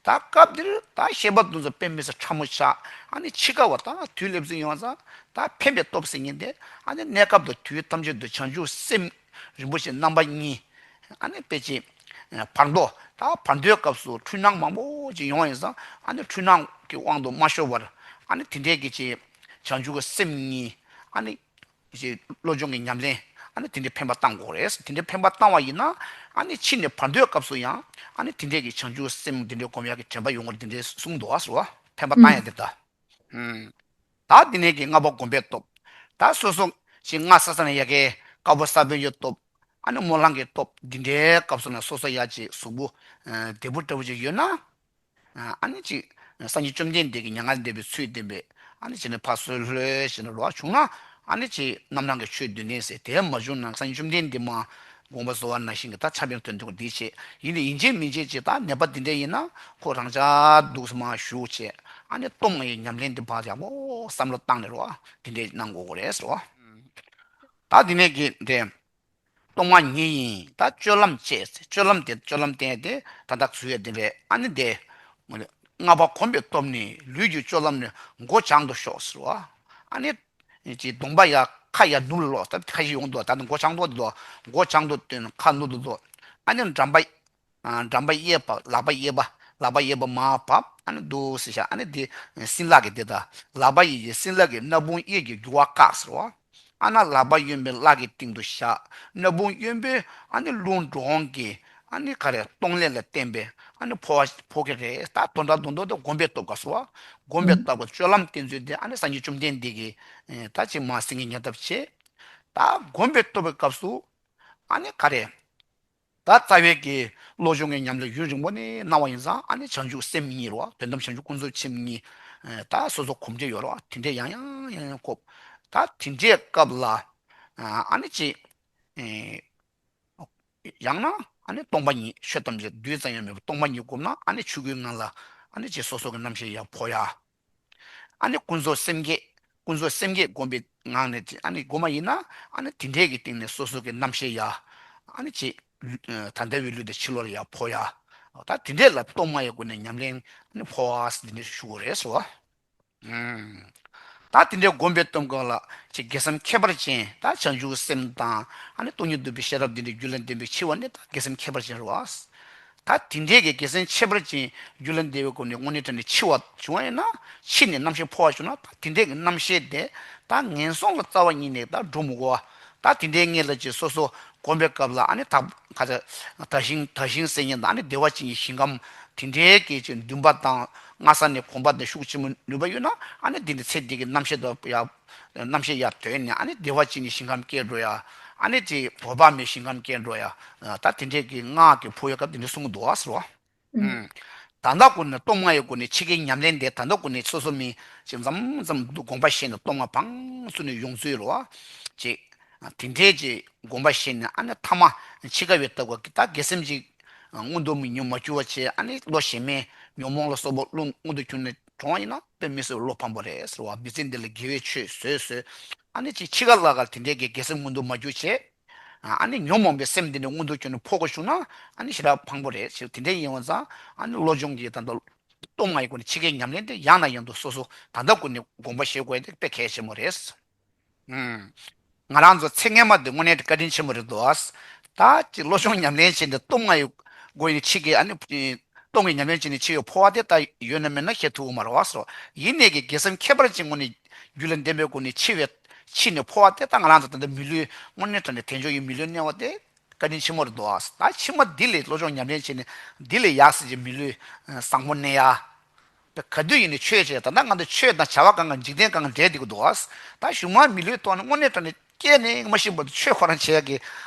ད་སྐབས་འདིར་ད་ཤེས་པ་དུ་ཚོད་དཔེ་མི་སྲིད་ཕྲ་མོ་ཆགས་ཨ་ནི་འཆི་ཁ་བ་ད་དུས་སླེབས་ཚུལ་ཡོང་ཙང་ད་འཕེན་པའི་སྟོབས་ཟེར་མཁན་དེ་ཨ་ནི་གནས་སྐབས་དང་དུས་ཐམས་ཅད་དུ་བྱང་ཆུབ་སེམས་རིན་པོ་ཆེ་རྣམ་པ་གཉིས་ཨ་ནི་དཔེ་ཅིག་བར་དོ་ད་བར་དོའི་སྐབས་སུ་འཁྲུལ་སྣང་མང་པོ་ཅིག་ཡོང་བ་ཡིན་ཙང་ཨ་ནི་འཁྲུལ་སྣང་གི་དབང་དུ་མ་ཤོར་བར་ཨ་ནི་དེ་འདྲའི་གི་ཅིག་བྱང་ཆུབ་ཀྱི་སེམས་གཉིས་ཨ་ནི། ཞེས་བློ་སྦྱོང་གི་ཉམས་ལེན་ཨ་ནི་དེ་འདྲའི་འཕེན་པ་བཏང་དགོས་རེད། དེ་འདྲའི་འཕེན་པ་བཏང་བ་ཡིན་ན་ཨ་ནི་ཕྱི་ནས་བར་དོའི་སྐབས་སུ་ཡང་ཨ་ནི་དེ་འདྲའི་གི་བྱང་ཆུབ་སེམས་དེ་འདྲའི་སྒོམ་ཡག་གི་དྲན་པ་ཡོང་བར་དེ་འདྲའི་གསུངས་འདུག་ཨ་ཟེར་བ་འཕེན་པ་བཏང་ཡག་དེ་ད། ད་དེ་ནས་ཀྱི་ལྔ་པ་སྒོམ་པའི་སྟོབས། ད་སོ་སོ་ཞིག་སྔ་ས་ས་ནས་ཡ་གའི་དཀར་པོ་ས་བོན་གྱི་སྟོབས་ཨ་ནི་སྨོན་ལམ་གྱི་སྟོབས་འདི་འདྲའི་སྐབས་སུ་ན་སོ་སོ་ཡ་ཅིག་གཟུགས་པོ་བདེ་པོ་འདྲ་བོ་ཅིག་ཡོད་ན། ཨ་ནི་ཅིག་སངས་རྒྱས་བཅོམ་ལྡན་འདས་ཀྱི་མྱ་ངན་འདས་པའི་ཚུལ་བསྟན་པས་ཨ་ནི་ཅིག་ནི་ཕར་གསོལ་ལྷོད་ཞེས་ན་རོགས་བྱུང་ན་ཨ་ནི་ཅིག་རྣམ་སྣང་གི་ཆོས་བདུན་ལྡན་ཟེར་དེ་མ་བྱུང་ན་སངས་རྒྱས་བཅོམ་ལྡན་འདས་མ་དགོངས་པ་རྫོགས་པ་ནང་བཞིན་གྱི་ད་ཆབ་ཡངས་དོན་དུ་འདི་བྱེད་ཡིན་ནི་ཡིན་གཅིག་མིན་གཅིག་ཅིག་ད་ནད་པ་འདི་འདྲ་ཡིན་ན་ཁོ་རང་ཅག་འདུག་སེ་མ་བཞུགས་བྱས་ཨ་ནི་སྟོབས་ལྔ་ཡི་ཉམས་ལེན་འདི་ཕར་ཡག་པོ་བསམ་བློ་བཏང་ནས་རོགས་འདི་འདྲས་གནང་དགོས་ཀྱི་རེད་ཟེར་བ། ད་འདི་ནས་ཀྱི་འདྲས། སྟོབས་ལྔ་ཉིད་ཡིན། ད་སྤྱོད་ལམ་བཅས། སྤྱོད་ལམ་དེ་སྤྱོད་ལམ་བསྟན་ཏེ་ད་ལྟ་ཚུལ་ཡ་འདི་རེད། ཨ་ནི་དེ། ལྔ་པ་གོམས་པའི་སྟོབས་ནི་ལུས་ཀྱི་སྤྱོད་ལམ་ནི་མགོ་བྱང་དུ་ཕྱོགས་ཟེར་བ། ཨ་ནི། ཅི་གདོང་པ་ཡ་ཁ་ཡ་ནུབ་ལ་ལོག་ད་ཁ་ཞིག་ཡོང་འདུག་ད་ནི་མགོ་བྱང་དུ་འདུག་མགོ་བྱང་དུ་སྟོན་ཁ་ནུབ་ཏུ་འདུག་ཨ་ནི་འགྲམ་པ། འགྲམ་པ་གཡས་བབས་ལག་པ་གཡས་པ་ལག་པ་གཡས་པ་མར་བབས་ཨ་ནི་འདུག་སེ་བཞག་ཨ་ནི་དེ་སྲིན་ལག་གི་དེ་དང་ལག་པ་གཡས་ཀྱི་སྲིན་ལག་གི་སྣ་བུག་གཡས་ཀྱི་རྒྱུ་བ་བཀག་ཟེར་བ། ཨ་ན་ལག་པ་གཡོན་པའི་ལག་གི་སྟེང་དུ་བཞག་སྣ་བུག་གཡོན་པོས་ཨ་ནི་རླུང་འགྲོ་འོང་གི་ཨ་ནི་ག་རེ་གཏོང་ལེན་ལ་བརྟེན་པའི་ཨ་ནི་ཕོ་བ་ཕོ་གི་རེད་ད་དོན་དག་དོན་དག་དེ་སྒོམ་པའི་སྟོབས་ག་ཟེར་བ། སྒོམ་པའི་སྟོབས་ཀྱི་སྤྱོད་ལམ་བསྟན་ཚུལ་དེ་ཨ་ནི་སངས་རྒྱས་བཅོམ་ལྡན་འདས་ཀྱིས་ད་ཅིག་མ་སེང་གེ་ཉན་ཐབས་བྱེད། ད་སྒོམ་པའི་སྟོབས་ཀྱི་སྐབས་སུ་ཨ་ནི་ག་རེ། ད་རྩ་བའི་གི་བློ་སྦྱོང་གི་ཉམས་ལེན་ཡུན་རིང་པོ་ནས་གནང་བ་ཡིན་ཙང་ཨ་ནི་བྱང་ཆུབ་སེམས་གཉིས་རེད་བ། དོན་དམ་བྱང་ཆུབ་ཀུན་རྫོབ་སེམས་གཉིས། ད་སོ་སོ་གོམས་འདྲིས་ཡོད་རེད་བ། དེ་འདྲས་ཡང་ཡང་ཡང་ཡང་བསྐོར། ད་དེ་འདྲའི་སྐབས་ལ་ཨ་ནི་ཅི། ཡང་ན་ཨ་ནི་སྟོང་པ་ཉིད། ཆོས་ཐམས་ཅད་རྡུལ་ཙམ་ཡང་མེད་པ་སྟོང་པ་ཉིད་བསྒོམས་ན་ཨ་ནི་ཆོས་སྐུའི་ངང་ལ་ཨ་ནི་ཅིག་སོ་སོ་གི་རྣམ་ཤེས་ཡར་འཕོ་ཡ། ཨ་ནི་ཀུན་རྫོབ་སེམས་བསྐྱེད། ཀུན་རྫོབ་སེམས་བསྐྱེད་བསྒོམས་པའི་ངང་ནས་ཅིག་ཨ་ནི་བསྒོམ་པ་ཡིན་ན་ཨ་ནི་དེ་འདྲས་ཀྱི་སྟེང་ནས་སོ་སོ་གི་རྣམ་ཤེས་ཡར་ཨ་ནི་ཅིག་ད་ལྟ་བའི་ལུས་དང་ཕྱི་ལོགས་ལ་ཡར་འཕོ་ཡ། ད་དེ་འདྲས་ལ་སྟོབས་ལྔ་ཡི་སྒོ་ནས་ཉམས་ལེན་ཨ་ནི་འཕོ་བ་ཟེར་དེ་འདྲས་ཞུ་དགོས་རེད་ཟེར་བ། ད་དེ་འདྲའི་སྒོམ་པའི་སྟོབས་སྒང་ལ་ཅིག་དགེ་སེམས་ཁྱད་པར་ཅན། ད་བྱང་ཆུབ་སེམས་དང་ཨ་ནི་སྟོང་ཉིད་རྟོགས་པའི་ཤེས་རབ་འདི་འདྲའི་རྒྱུད་ལ་ལྡན་པའི་འཆི་བ་ནི་ད་དགེ་སེམས་ཁྱད་པར་ཅན་རེད་བ། ད་དེ་འདྲའི་གི་དགེ་སེམས་ཁྱད་པར་ཅན་རྒྱུད་ལ་ལྡན་པའི་སྒོ་ནས་དངོས་གནས་དྲང་གནས་འཆི་བ་བྱུང་བ་ཡིན་ན། འཆི་ནས་རྣམ་ཤེས་འཕོ་བ་བྱུང་ན་ད་དེ་འདྲའི་གི་རྣམ་ཤེས་དེ་ད་ངན་སོང་ལ་རྩ་བ་ཉིད་ནས་ད་འགྲོ་མི་དགོས་བ། ད་དེ་འདྲའི་ངེས་ལ་ཅིག་སོ་སོ་སྒོམ་པའི་སྐབས་ལ་ཨ་ནི་ད་ག་ཚ་དག་ཞིང་དག་ཞིང་ཟེར་མཁན་དང་ཨ་ནི་བདེ་བ་ཅན་གྱི་ཞིང་ཁམས་དེ་འདྲའི་སྐད་ཅིག་འདུན་པ་དང་སྔ་ས་ནས་གོམས་པ་དང་ཤུགས་ཆེན་པོ་ནུས་པ་ཡོད་ན་ཨ་ནི་འདི་ནི་ཚེ་འདི་གི་རྣམ་ཤེས་དང་ཡ་རྣམ་ཤེས་ཡར་དོན་ནས་ཨ་ནི་བདེ་བ་ཅན་གྱི་ཞིང་ཁམས་སྐྱེ་འགྲོ་ཡ། ཨ་ནི་དེ་འོད་དཔག་མེད་ཞིང་ཁམས་སྐྱེ་འགྲོ་ཡ། ད་དེ་འདྲའི་གི་སྔགས་ཀྱི་འཕོ་བའི་སྐབས་དེ་འདྲ་གསུང་གི་འདུག་ཨ་ཟེར་བ། ད་ལྟ་ཀུན་ནས་སྟོབས་ལྔ་ཡི་སྒོ་ནས་འཆི་ཁའི་ཉམས་ལེན་དེ་ད་ལྟ་ཀུན་ནས་སོ་སོ་མི་ཅིག་མཚམས་མཚམས་དུ་དགོངས་པ་བཞེས་ནས་སྟོབས་ལྔ་བང་ཚུགས་ནས་ཡོང་ཚུལ་རོ། ཅིག་དེ་འདྲའི་ཅིག་དགོངས་པ་བཞེས་ནས་ཨ་ནི་ཐ་མ་འཆི་ཁ་བའི་སྟབས་ཀྱི་ད་དགེ་སེམས་ཅིག་མངོན་དུ་མི་ཉུང་མ་གྱུར་བ་བྱས་ཨ་ནི་བློ་ཞན་མའི་ཉོན་མོངས་ལ་སོགས་པ་བློ་མངོན་དུ་གྱུར་ནས་གྲོངས་པ་ཡིན་ན་དཔེ་མི་སྲིད་པའི་བློ་ཕམ་པོ་རེད་ཟེར་བ། མི་ཚེ་འདི་ལ་དགེ་བའི་ཆོས་བཟོས་བཟོས་ཨ་ནི་ཅིག་འཆི་ཁ་ལ་ག་དེ་འདྲའི་གི་དགེ་སེམས་མངོན་དུ་མ་གྱུར་བྱས། ཨ་ནི་ཉོན་མོངས་པའི་སེམས་འདི་ནི་མངོན་དུ་གྱུར་ནས་འཕོ་དགོས་བྱུང་ན་ཨ་ནི་ཞེ་དྲག་ཕངས་པོ་རེད་ཞེས་དེ་འདྲའི་ཡིན་པ་ཙང་ཨ་ནི་བློ་སྦྱོང་གི་ད་ལྟ་སྟོབས་ལྔ་ཡི་སྒོ་ནས་འཆི་ཁའི་ཉམས་ལེན་དེ་ཡང་ནས་ཡང་དུ་སོ་སོ་ད་ལྟ་ཀུན་ནས་དགོངས་པ་བཞེས་དགོས་དེ་དཔེ་གལ་ཆེན་པོ་རེད། ང་རང་ཚོ་ཚེ་སྔོན་མ་དེ་དངོས་གནས་བཀའ་དྲིན་ཆེན་པོ་རེད་འདུག་ད་ཅིག་བློ་སྦྱོང་ཉམས་ལེན་བྱས་ནས་སྟོབས་ལྔ་ཡི་སྒོ་ནས་འཆི་ཁའི་ཨ་ནི་སྟོབས་ཀྱི་ཉམས་ལེན་བྱས་ནས་འཆི་བའི་འཕོ་བ་དེ་ད་ཡོད་ན་མེད་ན་ཤེས་ཐུབ་ཀྱི་མ་རེད་བ་ཟེར། ཡིན་ནའི་གི་དགེ་སེམས་ཁྱད་པར་ཅན་དངོས་གནས་རྒྱུད་ལ་ལྡན་པའི་སྒོ་ནས་འཆི་བའི་འཆི་ནས་འཕོ་བ་དེ་ད་ང་རང་ཚོ་ད་ལྟ་མི་ལུས་དངོས་གནས་དྲང་གནས་དལ་འབྱོར་གྱི་མི་ལུས་གནས་པ་དེ་བཀའ་དྲིན་ཆེན་མོ་རེད་འདུག་ད་ཕྱི་མ་འདི་ལས་བློ་སྦྱོང་ཉམས་ལེན་བྱས་ནས་འདི་ལས་ཡག་སྲིད་ཀྱི་མི་ལུས་བཟང་པོ་གནས་ཡ། ག་དུས་ཡིན་ནའི་ཆོས་བྱས་ད་ལྟ་ང་ཚོ་ཆོས་དང་བྱ་བ་གང་གང་འཇིག་རྟེན་གང་གང་འབྲེལ་བསྡད་ཀྱི་འདུག་ད་གཞུག་མ་མི་ལུས་ཐོག་ནས་དངོས་གནས་དྲང་གནས་སྐྱེས་ནས་མ་ཤི་བར་དུ་ཆོས་ཁོ་རང་བྱེད་ཡ་གི་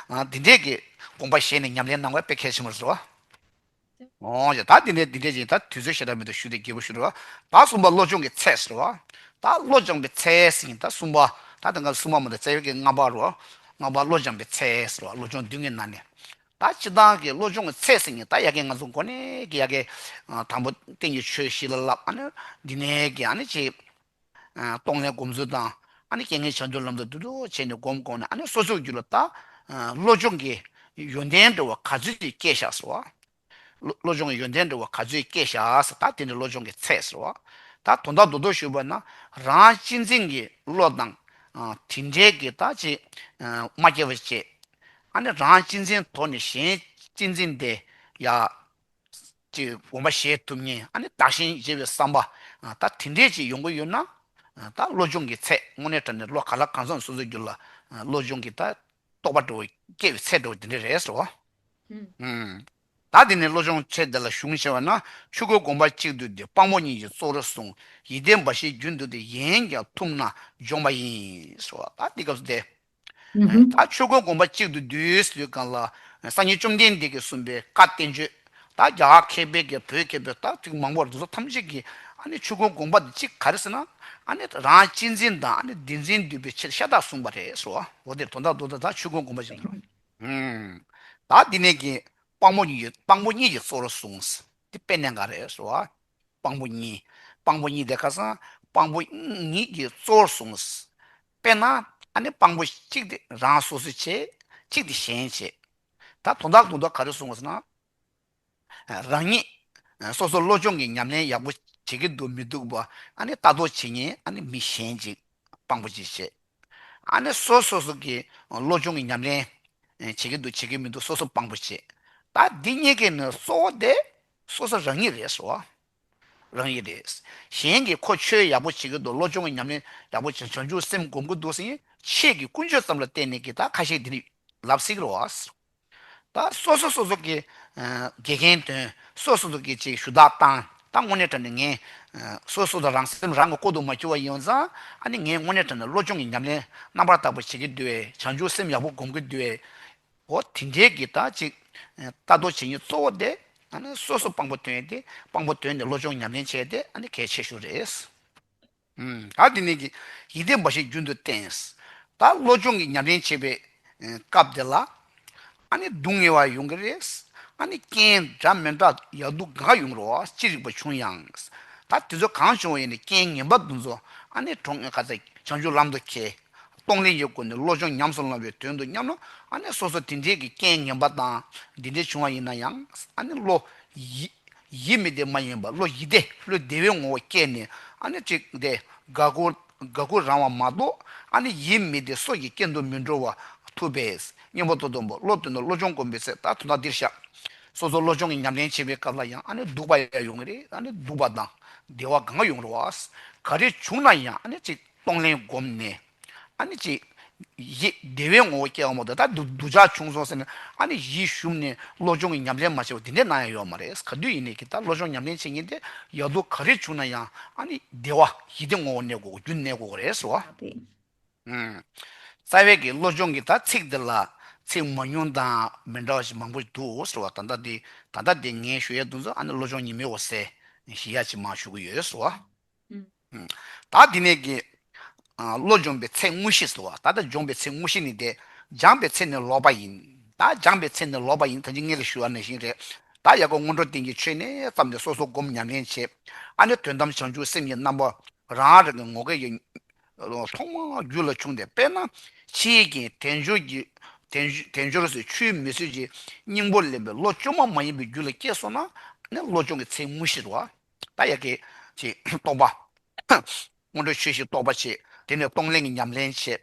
འདི་འདྲས་ཀྱི་དགོངས་པ་བཞེས་ནས་ཉམས་ལེན་གནང་བ་དཔེ་གལ་ཆེན་པོ་རེད་བ། ཨོ་ཡ། ད་འདི་ནས་འདི་འདྲས་ཅིག་ད་དུས་ཚོད་ཞེ་དྲག་མི་འདུག་ཞུ་དེ་རྒྱས་པོ་ཞུ་རོགས། ད་གསུམ་པ་བློ་སྦྱོང་གི་ཚད་ཟེར་བ། ད་བློ་སྦྱོང་གི་ཚད་ཟེར་ཡིན་ད་གསུམ་པ། ད་དེ་ག་གསུམ་པ་མ་གཏོགས་རྩ་བའི་གི་ལྔ་པ་རོ། ལྔ་པ་བློ་སྦྱོང་གི་ཚད་ཟེར་བ་བློ་སྦྱོང་བདུན་གྱི་ནང་ནས། ད་སྤྱིར་བཏང་གི་བློ་སྦྱོང་གི་ཚད་ཟེར་ཡིན་ད་ཡ་གི་ང་ཚོ་འགོ་ནས་ཀྱི་ཡ་གི་དང་པོ་རྟེན་གྱི་ཆོས་བཞི་ལ་བསླབ་ཨ་ནི་འདི་ནས་ཀྱི་ཨ་ནི་ཅིག་གཏོང་ལེན་སྒོམ་ཚུལ་དང་ཨ་ནི་རྐྱེན་ངན་བྱང་ཆུབ་ལམ་དུ་དུ་དུ་བྱས་ནས་སྒོམ་སྒོམ་ནས་ཨ་ནི་སོ་སོའི་རྒྱུད་ལ་ད་བློ་སྦྱོང་གི་ཡོན་ཏན་འདྲ་བ་ག་ཚོད་ཅིག་སྐྱེས་བཞག་ཟེར་བ། བློ་བློ་སྦྱོང་གི་ཡོན་ཏན་འདྲ་བ་ག་ཚོད་སྐྱེས་བཞག་ཟེར་ད་དེ་འདྲ་བློ་སྦྱོང་གི་ཚད་ཟེར་བ། ད་དོན་དག་རྡོག་རྡོག་ཞུས་པ་ན་རང་གཅེས་འཛིན་གྱི་བློ་དང་དེ་འདྲའི་གི་ད་ཅིག་མ་སྐྱེས་པ་བྱས། ཨ་ནི་རང་གཅེས་འཛིན་ཐོག་ནས་གཞན་གཅེས་འཛིན་དེ་ཡ། ཅིག་དགོངས་པ་བཞེས་ཐུབ་མཁན་ཨ་ནི་བདག་གཞན་བརྗེ་བའི་བསམ་པ་ད་དེ་འདྲས་ཅིག་ཡོང་གི་ཡོད་ན་ད་བློ་སྦྱོང་གི་ཚད་དངོས་གནས་དྲང་གནས་བློ་ག་ལ་གང་འཚམ་སོ་སོའི་རྒྱུད་ལ་བློ་སྦྱོང་གི་ད་རྟོགས་པ་འདྲ་བོ་སྐྱེ་བའི་ཚད་འདྲ་བོ་དེ་འདྲས་རེད་ཟེར་བ། ད་དེ་ནས་བློ་སྦྱོང་ཚད་དེ་ལ་གཞུང་བཤད་པ་ན་ཆོས་སྐུའི་དགོངས་པ་གཅིག་ཏུ་བསྡུས་དཔང་པོ་གཉིས་ཀྱི་གཙོ་བོར་གསུངས། ཡིད་བརྟན་འབའ་ཞིག་རྒྱུན་དུ་བསྡུས་གཞན་ཀྱང་ཐུབ་ན་འབྱོངས་པ་ཡིན་ཟེར་བ་ད་འདི་སྐབས་སུ་དེ། ད་ཆོས་སྐུའི་དགོངས་པ་གཅིག་ཏུ་བསྡུས་ཟེར་སྒང་ལ་སངས་རྒྱས་བཅོམ་ལྡན་འདས་ཀྱིས་གསུངས་པའི་བཀའ་བསྟན་བཅོས་ད་རྒྱ་གར་མཁས་པའི་གི་བོད་མཁས་པའི་ད་ཐུགས་མང་པོ་འདི་ཚོ་ཐམས་ཅད་ཀྱིས་ཨ་ནི་ཆོས་སྐུའི་དགོངས་པ་འདི་གཅིག་ག་རེ་ཟེར་ན་ཨ་ནི་རང་གཅེས་འཛིན་དང་ཨ་ནི་བདེན་འཛིན་འདུལ་བའི་ཕྱིར་ཤ་སྟག་གསུངས་པ་རེད་ཟེར་བ། འོ་དེ་དོན་དག་མདོར་བསྡུས་ད་ཆོས་སྐུའི་དགོངས་པ་ཞིག་འདུག་ད་འདི་ནས་ཀྱི་དཔང་པོ་གཉིས་ཀྱི་དཔང་པོ་གཉིས་ཀྱི་གཙོ་བོར་གསུངས། དེ་དཔེ་གནད་འགག་རེད་ཟེར་བ། དཔང་པོ་གཉིས། དཔང་པོ་གཉིས་དེ་ཁ་སང་དཔང་པོ་གཉིས་ཀྱི་གཙོ་བོར་གསུངས། དཔེར་ན་ཨ་ནི་དཔང་པོ་གཅིག་དེ་རང་སོ་སོ་བྱས། གཅིག་དེ་གཞན་བྱས། ད་དོན་དག་དོན་དག་ག་རེ་གསུངས་པ་ཟེར་ན། རང་ཉིད་སོ་སོ་བློ་སྦྱོང་གི་ཉམས་ལེན་ཡག་པོ་བྱེད་ཀྱི་འདུག་མི་འདུག་པ་ཨ་ནི་ལྟ་རྟོག་བྱེད་མཁན་ཨ་ནི་མི་གཞན་ཅིག་དཔང་པོ་ཅིག་བྱས། ཨ་ནི་སོ་སོ་སོ་གི་བློ་སྦྱོང་གི་ཉམས་ལེན་བྱེད་ཀྱི་འདུག་བྱེད་ཀྱི་མི་འདུག་སོ་སོ་དཔང་པོ་བྱས། ད་འདི་གཉིས་ཀའི་ནི་གཙོ་བོ་དེ་སོ་སོ་རང་ཉིད་རེད་ཟེར་བ། རང་ཉིད་རེད། གཞན་གྱིས་ཁོ་ཆོས་ཡག་པོ་བྱེད་ཀྱི་འདུག་བློ་སྦྱོང་གི་ཉམས་ལེན་ཡག་པོ་བྱེད་བྱང་ཆུབ་སེམས་སྒོམ་གྱི་འདུག་ཟེར་ཁྱེད་ཀྱི་ཀུན་སྤྱོད་ཙམ་ལ་བརྟེན་ནས་ཀྱི་ད་ཁ་ཤས་འདི་ནི་ལབ་སྲིད་ཀྱི་རེད་བ། ད་སོ་སོ་སོ་སོ་གི་དགེ་རྒན་དོན་སོ་སོ་སོ་གི་ཅིག་ཞུ་དག་བཏང་ད་དངོས་གནས་དྲང་གནས་ངས་སོ་སོ་དང་རང་སེམས་རང་གི་ལྐོག་ཏུ་མ་གྱུར་བ་ཡིན་ཙང་ཨ་ནི་ངས་དངོས་གནས་དྲང་གནས་བློ་སྦྱོང་གི་ཉམས་ལེན་རྣམ་པར་དག་པ་བྱེད་ཀྱི་འདུག་བས་བྱང་ཆུབ་སེམས་ཡག་པོ་སྒོམ་གྱི་འདུག་བས། འོ་དེ་འདྲའི་གི་ད་ཅིག་ལྟ་རྟོག་བྱེད་མཁན་གཙོ་བོ་དེ་ཨ་ནི་སོ་སོ་དཔང་པོ་ཐོན་ཏེ་དཔང་པོ་ཐོན་ནས་བློ་སྦྱོང་ཉམས་ལེན་བྱས་ཏེ་ཨ་ནི་གལ་ཆེ་ཤོས་རེད། ཨུམ། ད་དེ་ནས་ཀྱི་ཡིད་བདེ་འབའ་ཞིག་རྒྱུན་དུ་བསྟེན། ད་བློ་སྦྱོང་གི་ཉམས་ལེན་བྱེད་པའི་ཨེ་སྐབས་དེ་ལ་ཨ་ནི་སྡུག་བསྔལ་བ་ཡོང་གི་རེད། ཨ་ནི་རྐྱེན་འདྲ་མི་འདྲ་ཡག་སྡུག་གང་ཡོང་རུང་ཅི་རིགས་པ་བྱུང་ཡང་། ད་དེ་ཚོ་གང་བྱུང་བ་ཡིན་ནའི་རྐྱེན་ངན་པ་དེ་ཚོ་ཨ་ནི་གྲོང་ཁ་ཚ་བྱང་ཆུབ་ལམ་དུ་ཁྱེར། གཏོང་ལེན་གྱི་སྒོ་ནས་བློ་སྦྱོང་ཉམས་སུ་བླང་བའི་དོན་དུ་སྙམ་ན་ཨ་ནི་སོ་སོ་དེ་འདྲའི་གི་རྐྱེན་ངན་པ་དང་འདི་འདྲའི་བྱུང་བ་ཡིན་ན་ཡང་ཨ་ནི་བློ་ཡི་ཡིད་མི་བདེ་མ་ཡིན་པ་བློ་ཡིད་བདེ་བློ་བདེ་བའི་ངོ་བོ་སྐྱེས་ནས་ཨ་ནི་ཅིག་དེ་དགའ་མགུ་དགའ་མགུ་རང་བ་མ་གཏོགས་ཨ་ནི་ཡིད་མི་བདེ་སོགས་ཀྱི་རྐྱེན་དུ་མི་འགྲོ་བ་ཐུབ་པས། སྙིང་པོ་ཏོག་ཏོ་པོ་བློ་དོན་དུ་བློ་སྦྱོང་སྒོམ་པའི་ཚེ་ད་དོན་དག་འདིར་བཞག་སོ་སོ་བློ་སྦྱོང་གི་ཉམས་ལེན་བྱེད་པའི་སྐབས་ལ་ཡང་ཨ་ནི་སྡུག་པ་ཡང་ཡོང་གི་རེད། ཨ་ནི་སྡུག་པ་དང་བདེ་བ་གང་ཡོང་རུང་བ་ག་རེ་བྱུང་ན་ཡང་ཨ་ནི་ཅིག་གཏོང་ལེན་སྒོམ་ནས་ཨ་ནི་ཅིག་ཡིད་བདེ་བའི་ངོ་བོ་སྐྱེ་བ་མ་གཏོགས་ད་སྡུག་སྡུག་ཅག་བྱུང་སོང་ཟེར་ནས་ཨ་ནི་ཡིད་ཞུམ་ནས་བློ་སྦྱོང་གི་ཉམས་ལེན་མ་བྱས་པ་དེ་འདྲའི་ན་ཡང་ཡོད་མ་རེད། ག་དུས་ཡིན་ནའི་གི་ད་བློ་སྦྱོང་ཉམས་ལེན་བྱེད་མཁན་དེ་ཡག་སྡུག་ག་རེ་བྱུང་ན་ཡང་ཨ་ནི་བདེ་བ་ཡིད་བདེ་ངོ་བོ་གནས་དགོས་རྒྱུན་གནས་དགོས་རེད་ཟེར་བ། ཨུམ། རྩ་བའི་གི་བློ་སྦྱོང་གི་ད་ཚིག་འདི་ལ་ཚིག་མང་ཉུང་དང་མི་འདྲ་བ་ཞིག་མང་པོ་འདུག་ཟེར་བ། ད་ལྟ་འདི་ད་ལྟ་འདི་ངས་ཞུ་ཡས་དེ་ཚོ་ཨ་ནི་བློ་སྦྱོང་ཉི་མའི་འོད་ཟེར་ཞུ་ཡ་ཅིག་མར་ཞུ་གི་ཡོད་ཟེར་བ། ཨུམ། ད་འདི་ནས་ཀྱི་ཨ་བློ་སྦྱོང་པའི་ཚེ་དངོས་གཞི་ཟེར་བ། ད་ལྟ་སྦྱོང་པའི་ཚེ་དངོས་གཞི་ནི་དེ་སྦྱངས་པའི་ཚེ་ནི་ལོག་པ་ཡིན། ད་སྦྱངས་པའི་ཚེ་ནི་ལོག་པ་ཡིན། ད་ཅི་སྔོན་ལ་ཞུ་བ་ནང་བཞིན་རེད། ད་ཡ་གོ་སྔོན་འགྲོ་རྟེན་གྱི་ཆོས་ནས་བརྩམས་ཏེ་སོ་སོ་སྒོམ་ཉམས་ལེན་བྱེད། ཨ་ནི་དོན་དམ་བྱང་ཆུབ་སེམས་ཀྱི་རྣམ་པ་རང་རང་གི་ངོ་སྐལ་གྱི་ཐོག་མར་རྒྱུད་ལ་བྱུང་སྟེ། དཔེར་ན་ཕྱིའི་རྐྱེན་དལ་འབྱོར་གྱི་དལ་དལ་འབྱོར་སོགས་ཆུད་མི་ཟོས་ཀྱི་སྙིང་པོ་ལེན་པའི་བློ་བཅོས་མ་མ་ཡིན་པའི་རྒྱུད་ལ་སྐྱེས་སོང་ན་ནི་བློ་སྦྱོང་གི་ཚེ་དངོས་གཞི་རེད་བ། ད་ཡ་གི་ཅིག་རྟོགས་པ། སྔོན་འགྲོ་ཆོས་བཞི་རྟོགས་པ་བྱེད། དེ་ནས་གཏོང་ལེན་གྱི་ཉམས་ལེན་བྱེད།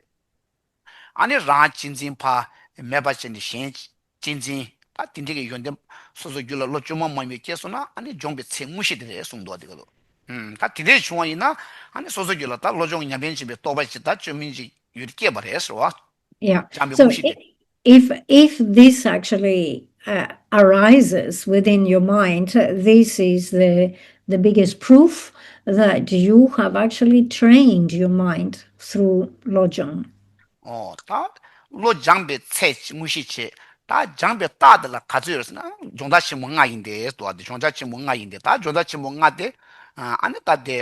ཨ་ནི་རང་གཅེས་འཛིན་ཕར་མེད་པ་བྱས་ནས་གཞན་གཅེས་འཛིན་ད་དེ་འདྲ་གི་ཡོན་ཏན་སོ་སོ་རྒྱུད་ལ་བློ་བཅོས་མ་མ་ཡིན་པའི་སྐྱེས་སོང་ན་ཨ་ནི་སྦྱོང་པའི་ཚེ་དངོས་གཞི་དེ་རེད་གསུངས་འདུག་དེ་ག་ལོ། ཨུམ། ད་དེ་འདྲས་བྱུང་བ་ཡིན་ན་ཨ་ནི་སོ་སོ་རྒྱུད་ལ་ད་བློ་སྦྱོང་ཉམས་ལེན་བྱེད་པའི་རྟོགས་པ་ཅིག་ད་བཅོས་མིན་ཅིག་ཡོད་སྐྱེས་པ་རེད་ཟེར་བ། Yeah. སྦྱངས་པའི་So དངོས་གཞི་དེ། I- if if this actually uh, arises within your mind, this is the the biggest proof that you have actually trained your mind through lojong. ཨོ། ད་བློ་སྦྱངས་པའི་ཚེ་དངོས་གཞི་བྱེད། ད་སྦྱངས་པའི་རྟགས་དེ་ལ་ག་ཚོད་ཡོད་ཟེར་ན་སྦྱོང་བརྡར་ཆེན་པོ་ལྔ་ཡིན་ཏེ་ཟེར་བ། དེ་སྦྱོང་བརྡར་ཆེན་པོ་ལྔ་ཡིན་ཏེ། ད་སྦྱོང་བརྡར་ཆེན་པོ་ལྔ་དེ་ཨ་ནི་ད་དེ་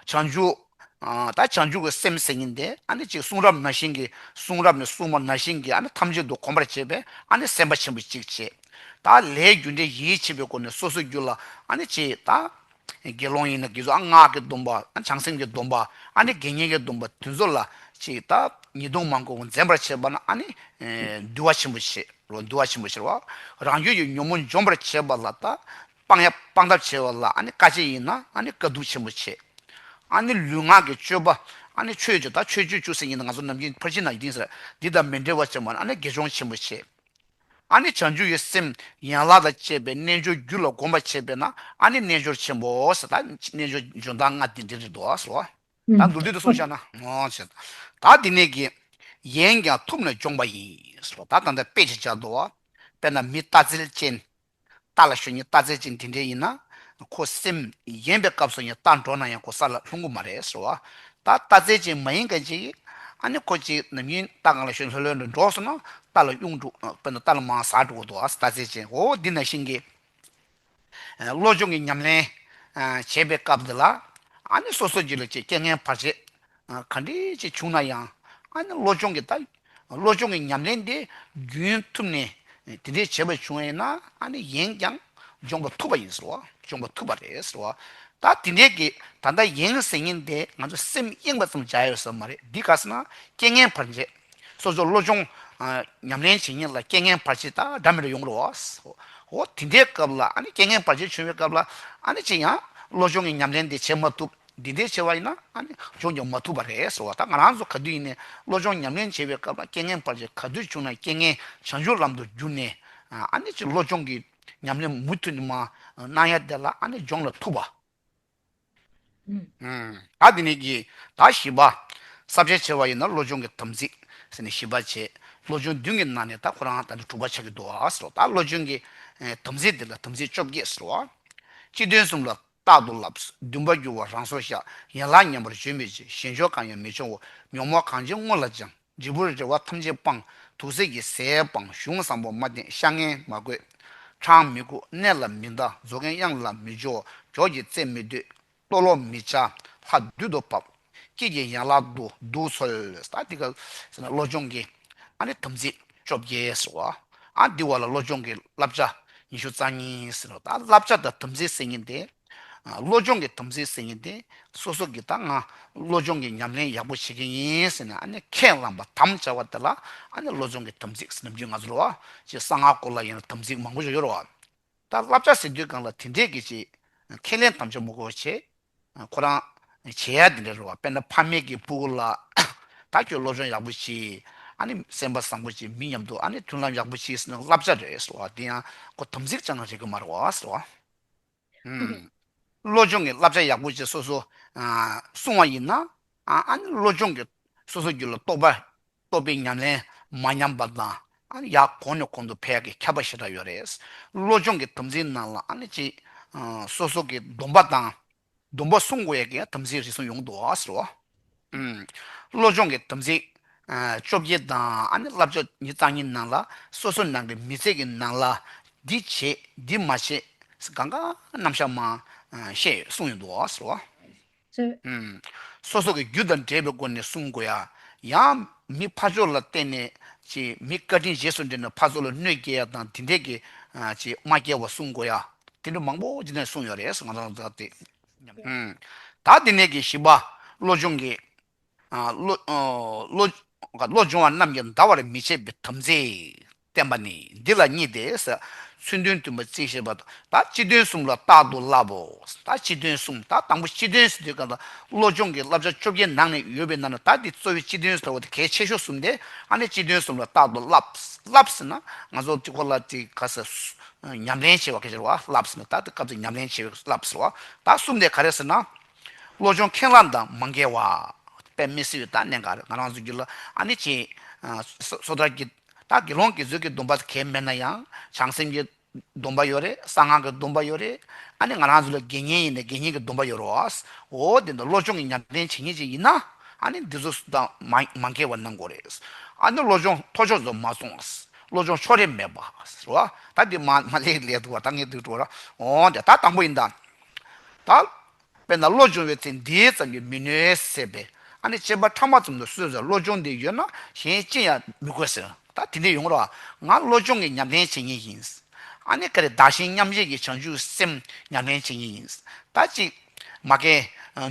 བྱང་ཆུབ། ད་བྱང་ཆུབ་ཀྱི་སེམས་ཟེར་མཁན་དེ་ཨ་ནི་ཅིག་གསུང་རབ་ནང་བཞིན་གྱི་གསུང་རབ་ནས་གསུངས་པ་ནང་བཞིན་གྱི་ཨ་ནི་ཐམས་ཅད་དུ་གོམས་པར་བྱེད་པའི་ཨ་ནི་སེམས་དཔའ་ཆེན་པོ་གཅིག་བྱེད། ད་ལས་རྒྱུ་འབྲས་ཡིད་ཆེས་པའི་སྒོ་ནས་སོ་སོའི་རྒྱུད་ལ་ཨ་ནི་ཅིག་ད་དགེ་སློང་ཡིན་ན་དགེ་ཚོགས་ཨ་སྔགས་ཀྱི་སྡོམ་པ་ཨ་བྱང་སེམས་ཀྱི་སྡོམ་པ་ཨ་ནི་དགེ་བསྙེན་གྱི་སྡོམ་པ་དེ་ཚོ་ལ་ཅིག་ད་ཉེས་ལྟུང་མ་གོ་བར་འཛེམ་པར་བྱེད་པ་ན་ཨ་ནི་འདུལ་བ་ཆེན་པོ་བྱེད་རོ། འདུལ་བ་ཆེན་པོ་བྱེད་རོ། རང་རྒྱུད་ཀྱི་ཉོན་མོངས་འཇོམས་པར་བྱེད་པ་ལ་ད་སྤང་ཡ་སྤང་ཐབས་བྱེད་པ་ལ་ཨ་ནི་དཀའ་སྤྱད་ཡིན་ན་ཨ་ནི་དཀའ་སྡུག་ཆེན་པོ་བྱེད། ཨ་ནི་ལུས་ངག་གི་སྤྱོད་པ་ཨ་ནི་ཆོས་སྤྱོད་ད་ཆོས་སྤྱོད་བཅུ་ཟེར་མཁན་ད་ང་ཚོ་ནམ་རྒྱུན་ཕར་ཕྱིན་ནང་བཞིན་ཟེར་འདི་དང་མི་འབྲལ་བ་བྱེད་པ་ན་ཨ་ནི་དགེ་སྦྱོང་ཆེན་པོ་བྱེད། ཨ་ནི་བྱང་ཆུབ་ཀྱི་སེམས་ཡན་ལག་དང་བཅས་པའི་རྣལ་འབྱོར་རྒྱུད་ལ་གོམས་པར་བྱེད་པས་ན་ཨ་ནི་རྣལ་འབྱོར་ཆེན་པོ་ཟེར། ད་རྣལ་འབྱོར་སྦྱོང་བརྡར་ལྔ་འདི་འདྲ་རེད་འདུག་ཟེར་བ། ད་མདོར་བསྡུས་དུ་གསུངས་བཞག་ན་ངོ་ཟེར། ད་འདི་ནས་ཀྱི་ཡིན་ཀྱང་ཐུབ་ན་སྦྱོང་པ་ཡིན་ཟེར་བ། ད་ད་ལྟ་དཔེ་ཅིག་བཞག་འདུག་བ། དཔེར་ན་མི་རྟ་རྩལ་ཅན། རྟ་ལ་ཞོན་མཁན་རྟ་རྩལ་ཅན་དེ་འདྲས་ཡིན་ན། ཁོ་སེམས་ཡེངས་པའི་སྐབས་སུ་ཡང་རྟ་འགྲོ་ན་ཡང་ཁོ་ས་ལ་ལྷུང་གི་མ་རེད་ཟེར་བ། ད་རྟ་རྩལ་ཅན་མ་ཡིན་མཁན་ཅིག་ཨ་ནི་ཁོ་ཅིག་ནམ་རྒྱུན་རྟ་སྒང་ལ་ཞོན་ལྷོད་ལྷོད་འགྲོ་སོང་ན་རྟ་ལ་གཡུག་འགྲོ། དཔེར་ན་རྟ་ལ་མར་ཟག་འགྲོ་གི་འདུག་ཨ། རྟ་རྩལ་ཅན་འོ་འདི་ནང་བཞིན་གྱི། བློ་སྦྱོང་གི་ཉམས་ལེན་བྱེད་པའི་སྐབས་འདི་ལ་ཨ་ནི་སོ་སོ་རྒྱུད་ལ་ཅིག་རྐྱེན་ངན་བར་ཆད་ག་འདྲས་ཅིག་བྱུང་ན་ཡང་ཨ་ནི་བློ་སྦྱོང་གི་ད། བློ་སྦྱོང་གི་ཉམས་ལེན་དེ་རྒྱུན་མཐུད་ནས་དེ་འདྲས་བྱས་པ་བྱུང་བས་ན་ཨ་ནི་ཡིན་ཀྱང་སྦྱོང་པ་ཐུབ་པ་ཡིན་ཟེར་བ། སྦྱོང་པ་ཐུབ་པ་རེད་ཟེར་བ། ད་དེ་འདྲས་ཀྱི་ད་ལྟ་ཡིན་ཟེར་མཁན་དེ་ང་ཚོ་སེམས་གཡེང་བ་ཙམ་བྱ་ཡོད་ས་མ་རེད། འདི་ག་ཟེར་ན་རྐྱེན་ངན་བར་ཆད། སོ་སོ་བློ་སྦྱོང་ཉམས་ལེན་བྱེད་མཁན་ལ་རྐྱེན་ངན་བར་ཆད་ད་འདྲ་མི་འདྲ་ཡོང་གི་རེད་བ། འོ་དེ་འདྲའི་སྐབས་ལ་ཨ་ནི་རྐྱེན་ངན་བར་ཆད་བྱུང་བའི་སྐབས་ལ་ཨ་ནི་ཅི་ཡང་བློ་སྦྱོང་གི་ཉམས་ལེན་དེ་བྱེད་མ་ཐུབ། འདི་འདྲའི་བྱེད་པ་ཡིན་ན་ཨ་ནི་སྦྱོང་ཀྱང་མ་ཐུབ་པ་རེད་ཟེར་བ། ད་ང་རང་ཚོ་ག་དུས་ཡིན་ནའི་བློ་སྦྱོང་ཉམས་ལེན་བྱེད་པའི་སྐབས་ལ་རྐྱེན་ངན་བར་ཆད་ག་དུས་བྱུང་ན་རྐྱེན་ངན་བྱང་ཆུབ་ལམ་དུ་བསྒྱུར་ནས་ཨ་ནི་ཅིག་བློ་སྦྱོང་གི་ཉམས་ལེན་མུ་མཐུད་ནས་མ་གནང་ཡ་དེ་ལ་ཨ་ནི་སྦྱོང་ལ་ཐུབ་པ། ད་འདི་ནས་ཀྱི་ད་བཞི་པ། ས་བཅད་བྱས་པ་ཡིན་ན་བློ་སྦྱོང་གི་དམ་ཚིག་ཟེར་ནས་བཞི་པ་བྱས། བློ་སྦྱོང་བདུན་གྱི་ནང་ནས་ད་ཁོ་རང་ད་ནི་དྲུག་པ་ཆགས་ཀྱི་འདུག་ཨ་ཟེར་བ། ད་བློ་སྦྱོང་གི་དམ་ཚིག་འདི་ལ་དམ་ཚིག་བཅོ་བརྒྱད་ཟེར་བ། སྤྱི་དོན་གསུམ་ལ་རྟག་ཏུ་བསླབ། འདུན་པ་འགྱུར་བ་རང་སོར་བཞག། ཡན་ལག་ཉམས་པར་བརྗོད་མི་བྱེད། ཞེན་ཆགས་གང་ཡང་མི་འཆང་བར། ཉོན་མོངས་གང་ཆེ་སྔོན་ལ་སྦྱང་། འབྲས་བུར་རེ་བ་ཐམས་ཅད་སྤང་ དུག་རྫས་ཀྱི་ཟས་སྤང་། གཞུང་བཟང་པོ་མ་བསྟེན་ཤ་ངན་མ་གོས། ཁྲག་མི་འཁུ་གནས་ལ་མི་གདའ། མཛོ་རྒན་གཡང་ལ་མི་འཇོག་གྱོག་གི་རྩེ་མི་སྡོད། ལྟོ་ལོག་མི་བྱ་ལྷ་བདུད་དུ་བབ། སྐྱིད་ཀྱི་ཡན་ལག་ཏུ་གདུགས་ཚོལ། ད་འདི་ག་ཟེར་ན་བློ་སྦྱོང་གི་ཨ་ནི་དམ་ཚིག་བཅོ་བརྒྱད་ཟེར་བ། ཨ་འདི་བ་ལ་བློ་སྦྱོང་གི་བསླབ་བྱ་ཉི་ཤུ་རྩ་གཉིས་ཟེར་བ། ད་བསླབ་བྱ་དང་དམ་ཚིག་ཟེར་མཁན་དེ། ཨ་བློ་སྦྱོང་གི་དམ་ཚིག་ཟེར་མཁན་དེ། སོ་སོ་གི་ད་ང་བློ་སྦྱོང་གི་ཉམས་ལེན་ཡག་པོ་བྱེད་ཀྱི་ཡིན་ཟེར་ནས་ཨ་ནི་ཁས་བླངས་པ་དམ་བཅའ་བ་དེ་ལ་ཨ་ནི་བློ་སྦྱོང་གི་དམ་ཚིག་ཟེར། ནམ་རྒྱུན་ང་ཚོ་ལ་བ་ཅིག་གསང་སྔགས་སྐོར་ལ་ཡིན་ན་དམ་ཚིག་མང་པོ་ཞིག་ཡོད་རེད་བ། ད་བསླབ་བྱ་ཟེར་དུས་སྒང་ལ་དེ་འདྲས་ཀྱི་ཅིག་ཁས་ལེན་དམ་བཅའ་མི་དགོས་བྱས། ཁོ་རང་བྱེད་ཡ་དེ་འདྲ་རེད་བ། དཔེར་ན་ཕ་མས་ཀྱི་སྤུ་གུ་ལ་ད་ཁྱོད་སློབ་སྦྱོང་ཡག་པོ་བྱེད། ཨ་ནི་སེམས་པ་བཟང་པོ་བྱེད། མི་མཉམ་དུ་ཨ་ནི་མཐུན་ལམ་ཡག་པོ་བྱེད་ཟེར་ན་བསླབ་བྱ་རེད་ཟེར་བ། དེ་ཡང་ཁོ་དམ་ཚིག་ཅང་རེད་གི་མ་རེད་བ་ཟེར་བ། ཨུམ། བློ་སྦྱོང་གི་བསླབ་བྱ་ཡག་པོ་བྱེད་སོ་སོ་ཨ་སྲུང་བ་ཡིན་ན། ཨ་ཨ་ནི་བློ་སྦྱོང་གི་སོ་སོ་རྒྱུད་ལ་རྟོགས་པ་རྟོགས་པའི་ཉམས་ལེན་མ་ཉམས་པ་དང་། ཨ་ནི་ཡར་གོང་ནས་གོང་དུ་འཕེལ་ཡག་གི་ཁྱབ་པ་ཞེ་དྲག་ཡོད་རེད། བློ་སྦྱོང་གི་དམ་ཚིག་ནང་ལ་ཨ་ནི་ཅིག་ཨ་སོ་སོ་གི་སྡོམ་པ་དང་། སྡོམ་པ་སྲུང་དགོས་ཡ་གི་དམ་ཚིག་རེ་ཟུང་ཡོང་འདུག་ཟེར་བ། ཨུམ། བློ་སྦྱོང་གི་དམ་ཚིག་ཨ་བཅོ་བརྒྱད་དང་ཨ་ནི་བསླབ་བྱ་ཉི་ཤུ་རྩ་གཉིས་ནང་ལ་སོ་སོ་ནང་གི་མི་ཚེ་གི་ནང་ལ་འདི་བྱེད་འདི་མ་བྱེད་གང་ག་རྣམ་གཞག་མ་ཨ་བཤད་གསུངས་ཡོང་འདུག་ཟེར་བ། ཅེས། ཨུམ། སོ་སོ་གི་རྒྱུ་དང་འབྲེལ་བའི་སྒོ་ནས་སྲུང་དགོས་ཡ། ཡང་མི་ཕར་ཕྱོགས་ལ་བརྟེན་ནས་ཅིག་མི་བཀའ་དྲིན་རྗེས་སུ་འདྲེན་ནས་ཕར་ཚུར་ལ་གནོད་སྐྱེལ་ཡ་དང་དེ་འདྲས་ཀྱི་ཨ་ཅིག་མ་སྐྱེལ་བ་སྲུང་དགོས་ཡ། དེ་འདྲ་མང་པོ་ཅིག་ནས་གསུངས་ཡོད་རེད་ང་རང་ཚོ་དེ། ཨུམ། ད་དེ་ནས་ཀྱི་བཞི་པ། བློ་སྦྱོང་གི་ཨ་བློ་ཨ་བློ་བློ་སྦྱོང་བ་རྣམས་ཀྱིས་འདའ་བར་མི་བྱེད་པའི་དམ་ཚིག་བསྟན་པ་ནི། འདི་ལ་གཉིས་ཏེ། ཚུལ་མཐུན་བསྟུན་པ་རྩིས་ཞེས་པ་དང་། ད་སྤྱི་དོན་གསུམ་ལ་རྟག་ཏུ་བསླབ་བོ། ད་སྤྱི་དོན་གསུམ། ད་དང་པོ་སྤྱི་དོན་ཟེར་དུས་གང་ལྟར་བློ་སྦྱོང་གི་བསླབ་བྱ་བཅོ་བརྒྱད་ནང་ནས་ཡོད་པའི་ནང་ནས་ད་འདི་གཙོ་བོའི་སྤྱི་དོན་ཟེར་བ་དེ་གལ་ཆེ་ཤོས་གསུམ་དེ། ཨ་ནི་སྤྱི་དོན་གསུམ་ལ་རྟག་ཏུ་བསླབ། བསླབ་ཟེར་ན་ང་ཚོ་གཅིག་པོ་ལ་དེ་ག་ས་ཉམས་ལེན་བྱེད་པ་ག་ཅིག་རེད་བ། བསླབ་ཟེར་ན་ད་དེ་སྐབས་དེ་ཉམས་ལེན་བྱེད་པའི་བསླབ་ཟེར་བ། ད་གསུམ་དེ་ག་རེ་ཟེར་ན། བློ་སྦྱོང་ཁས་བླངས་དང་མ་འགལ་བ། དཔེ་མི་སྲིད་པའི་ད་གནད་འགག་རེད། ང་རང་ཚོ་རྒྱུད་ལ་ཨ་ནི་ཅིག་ཨ་སོ་སོ་ཐར་གྱི་ད་དགེ་སློང་དགེ་ཚུལ་གྱི་སྡོམ་པ་གལ་མེད་ན་ཡང་བྱང་སེམས་ཀྱི་སྡོམ་པ་ཡོད་རེད། གསང་སྔགས་ཀྱི་སྡོམ་པ་ཡོད་རེད། ཨ་ནི་ང་རང་ཚོ་ལ་དགེ་བསྙེན་ཡིན་ན་དགེ་བསྙེན་གྱི་སྡོམ་པ་ཡོད་རེད་བ། འོ་དེ་འདྲ་བློ་སྦྱོང་གི་ཉམས་ལེན་བྱེད་མཁན་ཅིག་ཡིན་ན་ཨ་ནི་འདི་ཚོ་དང་མ་མ་འགལ་བ་གནང་དགོས་རེད། ཨ་ནི་བློ་སྦྱོང་མཐོ་ཕྱོགས་སུ་མ་སོང་བ། བློ་སྦྱོང་ཕྱོགས་རིས་མེད་པ་ཟེར་བ། ད་འདི་མ་མ་ལས་ལས་འདུག་བ། ད་ངས་འདུག་འགྲོ་བ། འོ་དེ་ད་དང་པོ་ཡིན་ད། ད། དཔེར་ན་བློ་སྦྱོང་བའི་ཚེ་འདི་ཙམ་གྱིས་མི་ནུས་ཟེར་བས། ཨ་ནི་བྱེད་པ་ཕྲ་མ་ཙམ་དུ་གསོལ་ཟེར། བློ་སྦྱོང་འདི་ཡོད་ན་གཞན་ཅི་ཡང་མི་དགོས་ཟེར། ད་དེ་འདྲ་ཡོང་རོགས། ང་བློ་སྦྱོང་གི་ཉམས་ལེན་བྱེད་མཁན་ཡིན། ཨ་ནི་ག་རེ་བདག་གཞན་མཉམ་བརྗེ་གི་བྱང་ཆུབ་སེམས་ཉམས་ལེན་བྱེད་མཁན་ཡིན། ད་ཅིག་མ་གན་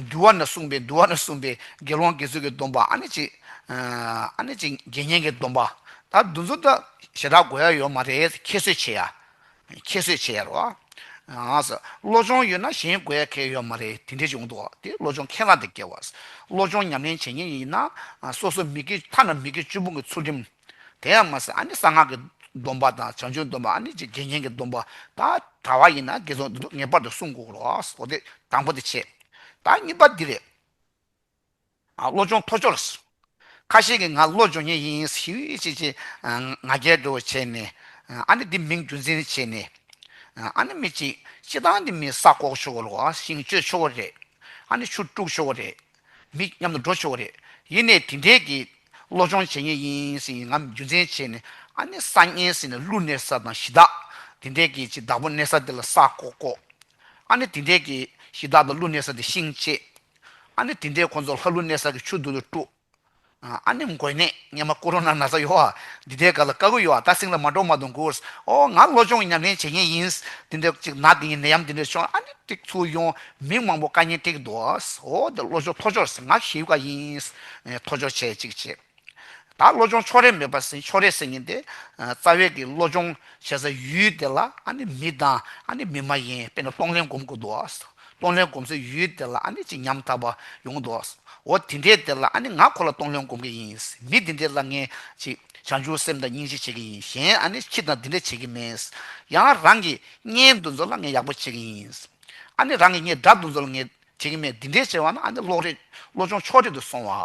འདུལ་བ་ན་གསུངས་པའི་འདུལ་བ་ན་གསུངས་པའི་དགེ་སློང་དགེ་ཚུལ་གྱི་སྡོམ་པ། ཨ་ནི་ཅིག་ཨ་ནི་ཅིག་དགེ་བསྙེན་གྱི་སྡོམ་པ། ད་འདི་ཚོ་ད་ཞེ་དྲག་དགོས་ཡ་ཡོད་མ་རེད། ཁྱད་གསོད་བྱེད་ཡ། ཁྱད་གསོད་བྱེད་ཡ་རོ། ཨ་ས། བློ་སྦྱོང་ཡོད་ན་གཞན་དགོས་ཡ་གལ་ཡོད་མ་རེད། དེ་འདྲས་བྱུང་འདུག་དེ་བློ་སྦྱོང་ཁས་བླངས་དེ་སྐྱེ་བ། བློ་སྦྱོང་ཉམས་ལེན་བྱེད་མཁན་ཡིན་ན་ཨ་སོ་སོ་མི་དགེ་ཐ་ན་མི་དགེ་བཅུ་སྤོང་གི་ཚུལ་ཁྲིམས། དེ་ཡང་མ་ཟད་ཨ་ནི་གསང་སྔགས་ཀྱི་སྡོམ་པ་དང་བྱང་ཆུབ་སྡོམ་པ། ཨ་ནི་ཅིག་དགེ་བསྙེན་གྱི་སྡོམ་པ། ད་གྲྭ་པ་ཡིན་ན་དགེ་སྦྱོང་འདི་ཚོ་ངེས་པར་དུ་སྲུང་དགོས་རོ། འོ་དེ་དང་པོ་དེ་བྱེད། ད་གཉིས་པ་འདི་རེད། ཨ་བློ་སྦྱོང་མཐོ་སྦྱོར། ཁ་ཤས་ཀྱིས་ང་བློ་སྦྱོང་མཁན་ཡིན་ཞེས་ཅིག་ཅིག་ང་རྒྱལ་འདྲ་བོ་བྱས་ནས། ཨ་ནི་འདི་མིང་རྒྱུ་མཚན་བྱས་ནས། ཨ་ནི་མི་གཅིག་སྤྱིར་བཏང་འདི་མི་ས་བཀོག་ཆོག་གི་རེད་བ། ཤིང་གཅོད་ཆོག་གི་རེད། ཨ་ནི་ཆུ་དཀྲུག་ཆོག་གི་རེད། མི་མཉམ་དུ་འགྲོ་ཆོག་གི་རེད། ཡིན་ནའི་དེ་འདྲའི་གི་བློ་སྦྱོང་བྱེད་མཁན་ཡིན་ཟེར་ང་རྒྱུ་མཚན་བྱས་ནས། ཨ་ནི་ས་གཉན་ཟེར་ནས་ཀླུ་གནས་ས་དང་གཞི་བདག་དེ་འདྲའི་གི་ཅིག་བདག་པོ་གནས་ས་དེ་ལ་ས་བཀོག་བཀོག་ཨ་ནི་དེ་འདྲའི་གི་གཞི་བདག་དང་ཀླུ་གནས་ས་དེ་ཤིང་བཅད། ཨ་ནི་དེ་འདྲའི་ཁོང་ཚོ་ལྷ་ཀླུ་གནས་ས་གི་ཆུ་དུ་ལ་དཀྲུག་ཨ་ནི་འགོས་ནད་སྔོན་མ་ཀོ་རོ་ན་ན་ཚ་ཡོད་ཨ། འདི་འདྲའི་ག་ལ་དཀའ་གི་ཡོད་ཨ། ད་སེམས་ལ་མ་འགྲོ་མ་གཏོང་དགོས། ཨོ་ང་བློ་སྦྱོང་གི་ཉམས་ལེན་བྱེད་མཁན་ཡིན། འདི་འདྲའི་ཅིག་ན་དེ་ཡིན་ནད་ཡམས་འདི་འདྲའི་བྱུང་ཨ་ནི་ཏིག་ཚུར་ཡོང་མི་མང་པོ་དཀའ་ངལ་འཕྲད་ཀྱི་འདུག་ཨ། ཨོ་དེ་བློ་སྦྱོང་མཐོ་སྦྱོར་ཟེར། ང་ཞེ་པོ་དཀའ་ཡིན། མཐོ་སྦྱོར་བྱས་ཅིག་བྱས། ད་བློ་སྦྱོང་ཕྱོགས་རིས་མེད་པ་ཟེར། ཕྱོགས་རིས་ཟེར་མཁན་དེ་རྩ་བའི་གི་བློ་སྦྱོང་བྱེད་ས་ཡུལ་དེ་ལ་ཨ་ནི་མི་དང་ཨ་ནི་མི་མ་ཡིན། དཔེར་ན་གཏོང་ལེན་སྒོམ་དགོས་འདུག་ཨ། གཏོང་ལེན་སྒོམ་སའི་ཡུལ་དེ་ལ་ཨ་ནི་ཅིག་ཉམ་ཐག་པ་ཡོང་འདུག་ཨ། འོ་དེ་འདྲའི་དེ་ལ་ཨ་ནི་ང་ཁོ་ལ་གཏོང་ལེན་སྒོམ་གི་ཡིན། མི་དེ་འདྲའི་ལ་ངས་ཅིག་བྱང་ཆུབ་སེམས་དང་སྙིང་རྗེ་བྱེད་ཀྱི་ཡིན། གཞན་ཨ་ནི་ཁྱི་དང་དེ་འདྲ་བྱེད་ཀྱི་མེད། ཡང་རང་གི་གཉེན་དེ་ཚོ་ལ་ངས་ཡག་པོ་བྱེད་ཀྱི་ཡིན། ཨ་ནི་རང་གི་གཉེན་དགྲ་དེ་ཚོ་ལ་ངས་བྱེད་ཀྱི་མེད། འདི་འདྲའི་བྱས་པ་ན་ཨ་ནི་བློ་རིག་བློ་སྦྱོང་ཕྱོགས་རིས་དུ་སོང་བ།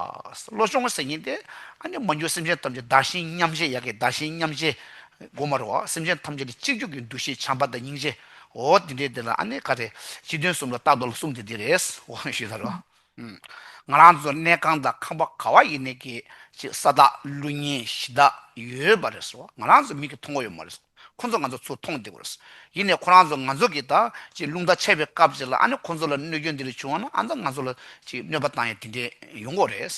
བློ་སྦྱོང་ཟེར་མཁན་དེ་ཨ་ནི་མ་གྱུར་སེམས་ཅན་ཐམས་ཅད་བདག་གཞན་མཉམ་བརྗེ་ཡ་གི་བདག་གཞན་མཉམ་བརྗེ་དགོས་མ་རེད་བ། སེམས་ཅན་ཐམས་ཅད་ལ་གཅིག་གྱུར་གྱི་འདུ་ཤེས་བྱམས་པ་དང་སྙིང་རྗེ། འོ་འདི་འདྲའི་དེ་ལ་ཨ་ནི་ག་རེ་སྤྱི་དོན་གསུམ་ལ་རྟག་ཏུ་གསུམ་དེ་འདི་རེད། འོ་ཞུས་ད་རོ། ང་རང་ཚོ་གནས་ཁང་དང་ཁང་པ་ག་བ་ཡིན་ནའི་གི་ཅིག་ས་བདག་ཀླུ་གཉན་གཞི་བདག་ཡོད་པ་རེད་སོ། ང་རང་ཚོ་མིག་གིས་མཐོང་གི་ཡོད་མ་རེད་སོ། ཁོང་ཚོ་ང་ཚོ་ཚུར་མཐོང་བསྡད་ཀྱི་རེད། ཡིན་ནའི་ཁོ་རང་ཚོ་ང་ཚོ་གི་ད་ཅིག་རླུང་རྟ་ཆད་པའི་སྐབས་ཅིག་ལ་ཨ་ནི་ཁོང་ཚོ་ལ་གནོད་སྐྱོན་འདི་ལ་བྱུང་བ་ན་ཨ་ནི་ང་ཚོ་ལ་ཅིག་གནོད་པ་བཏང་ཡ་དེ་འདྲས་ཡོང་གི་རེད།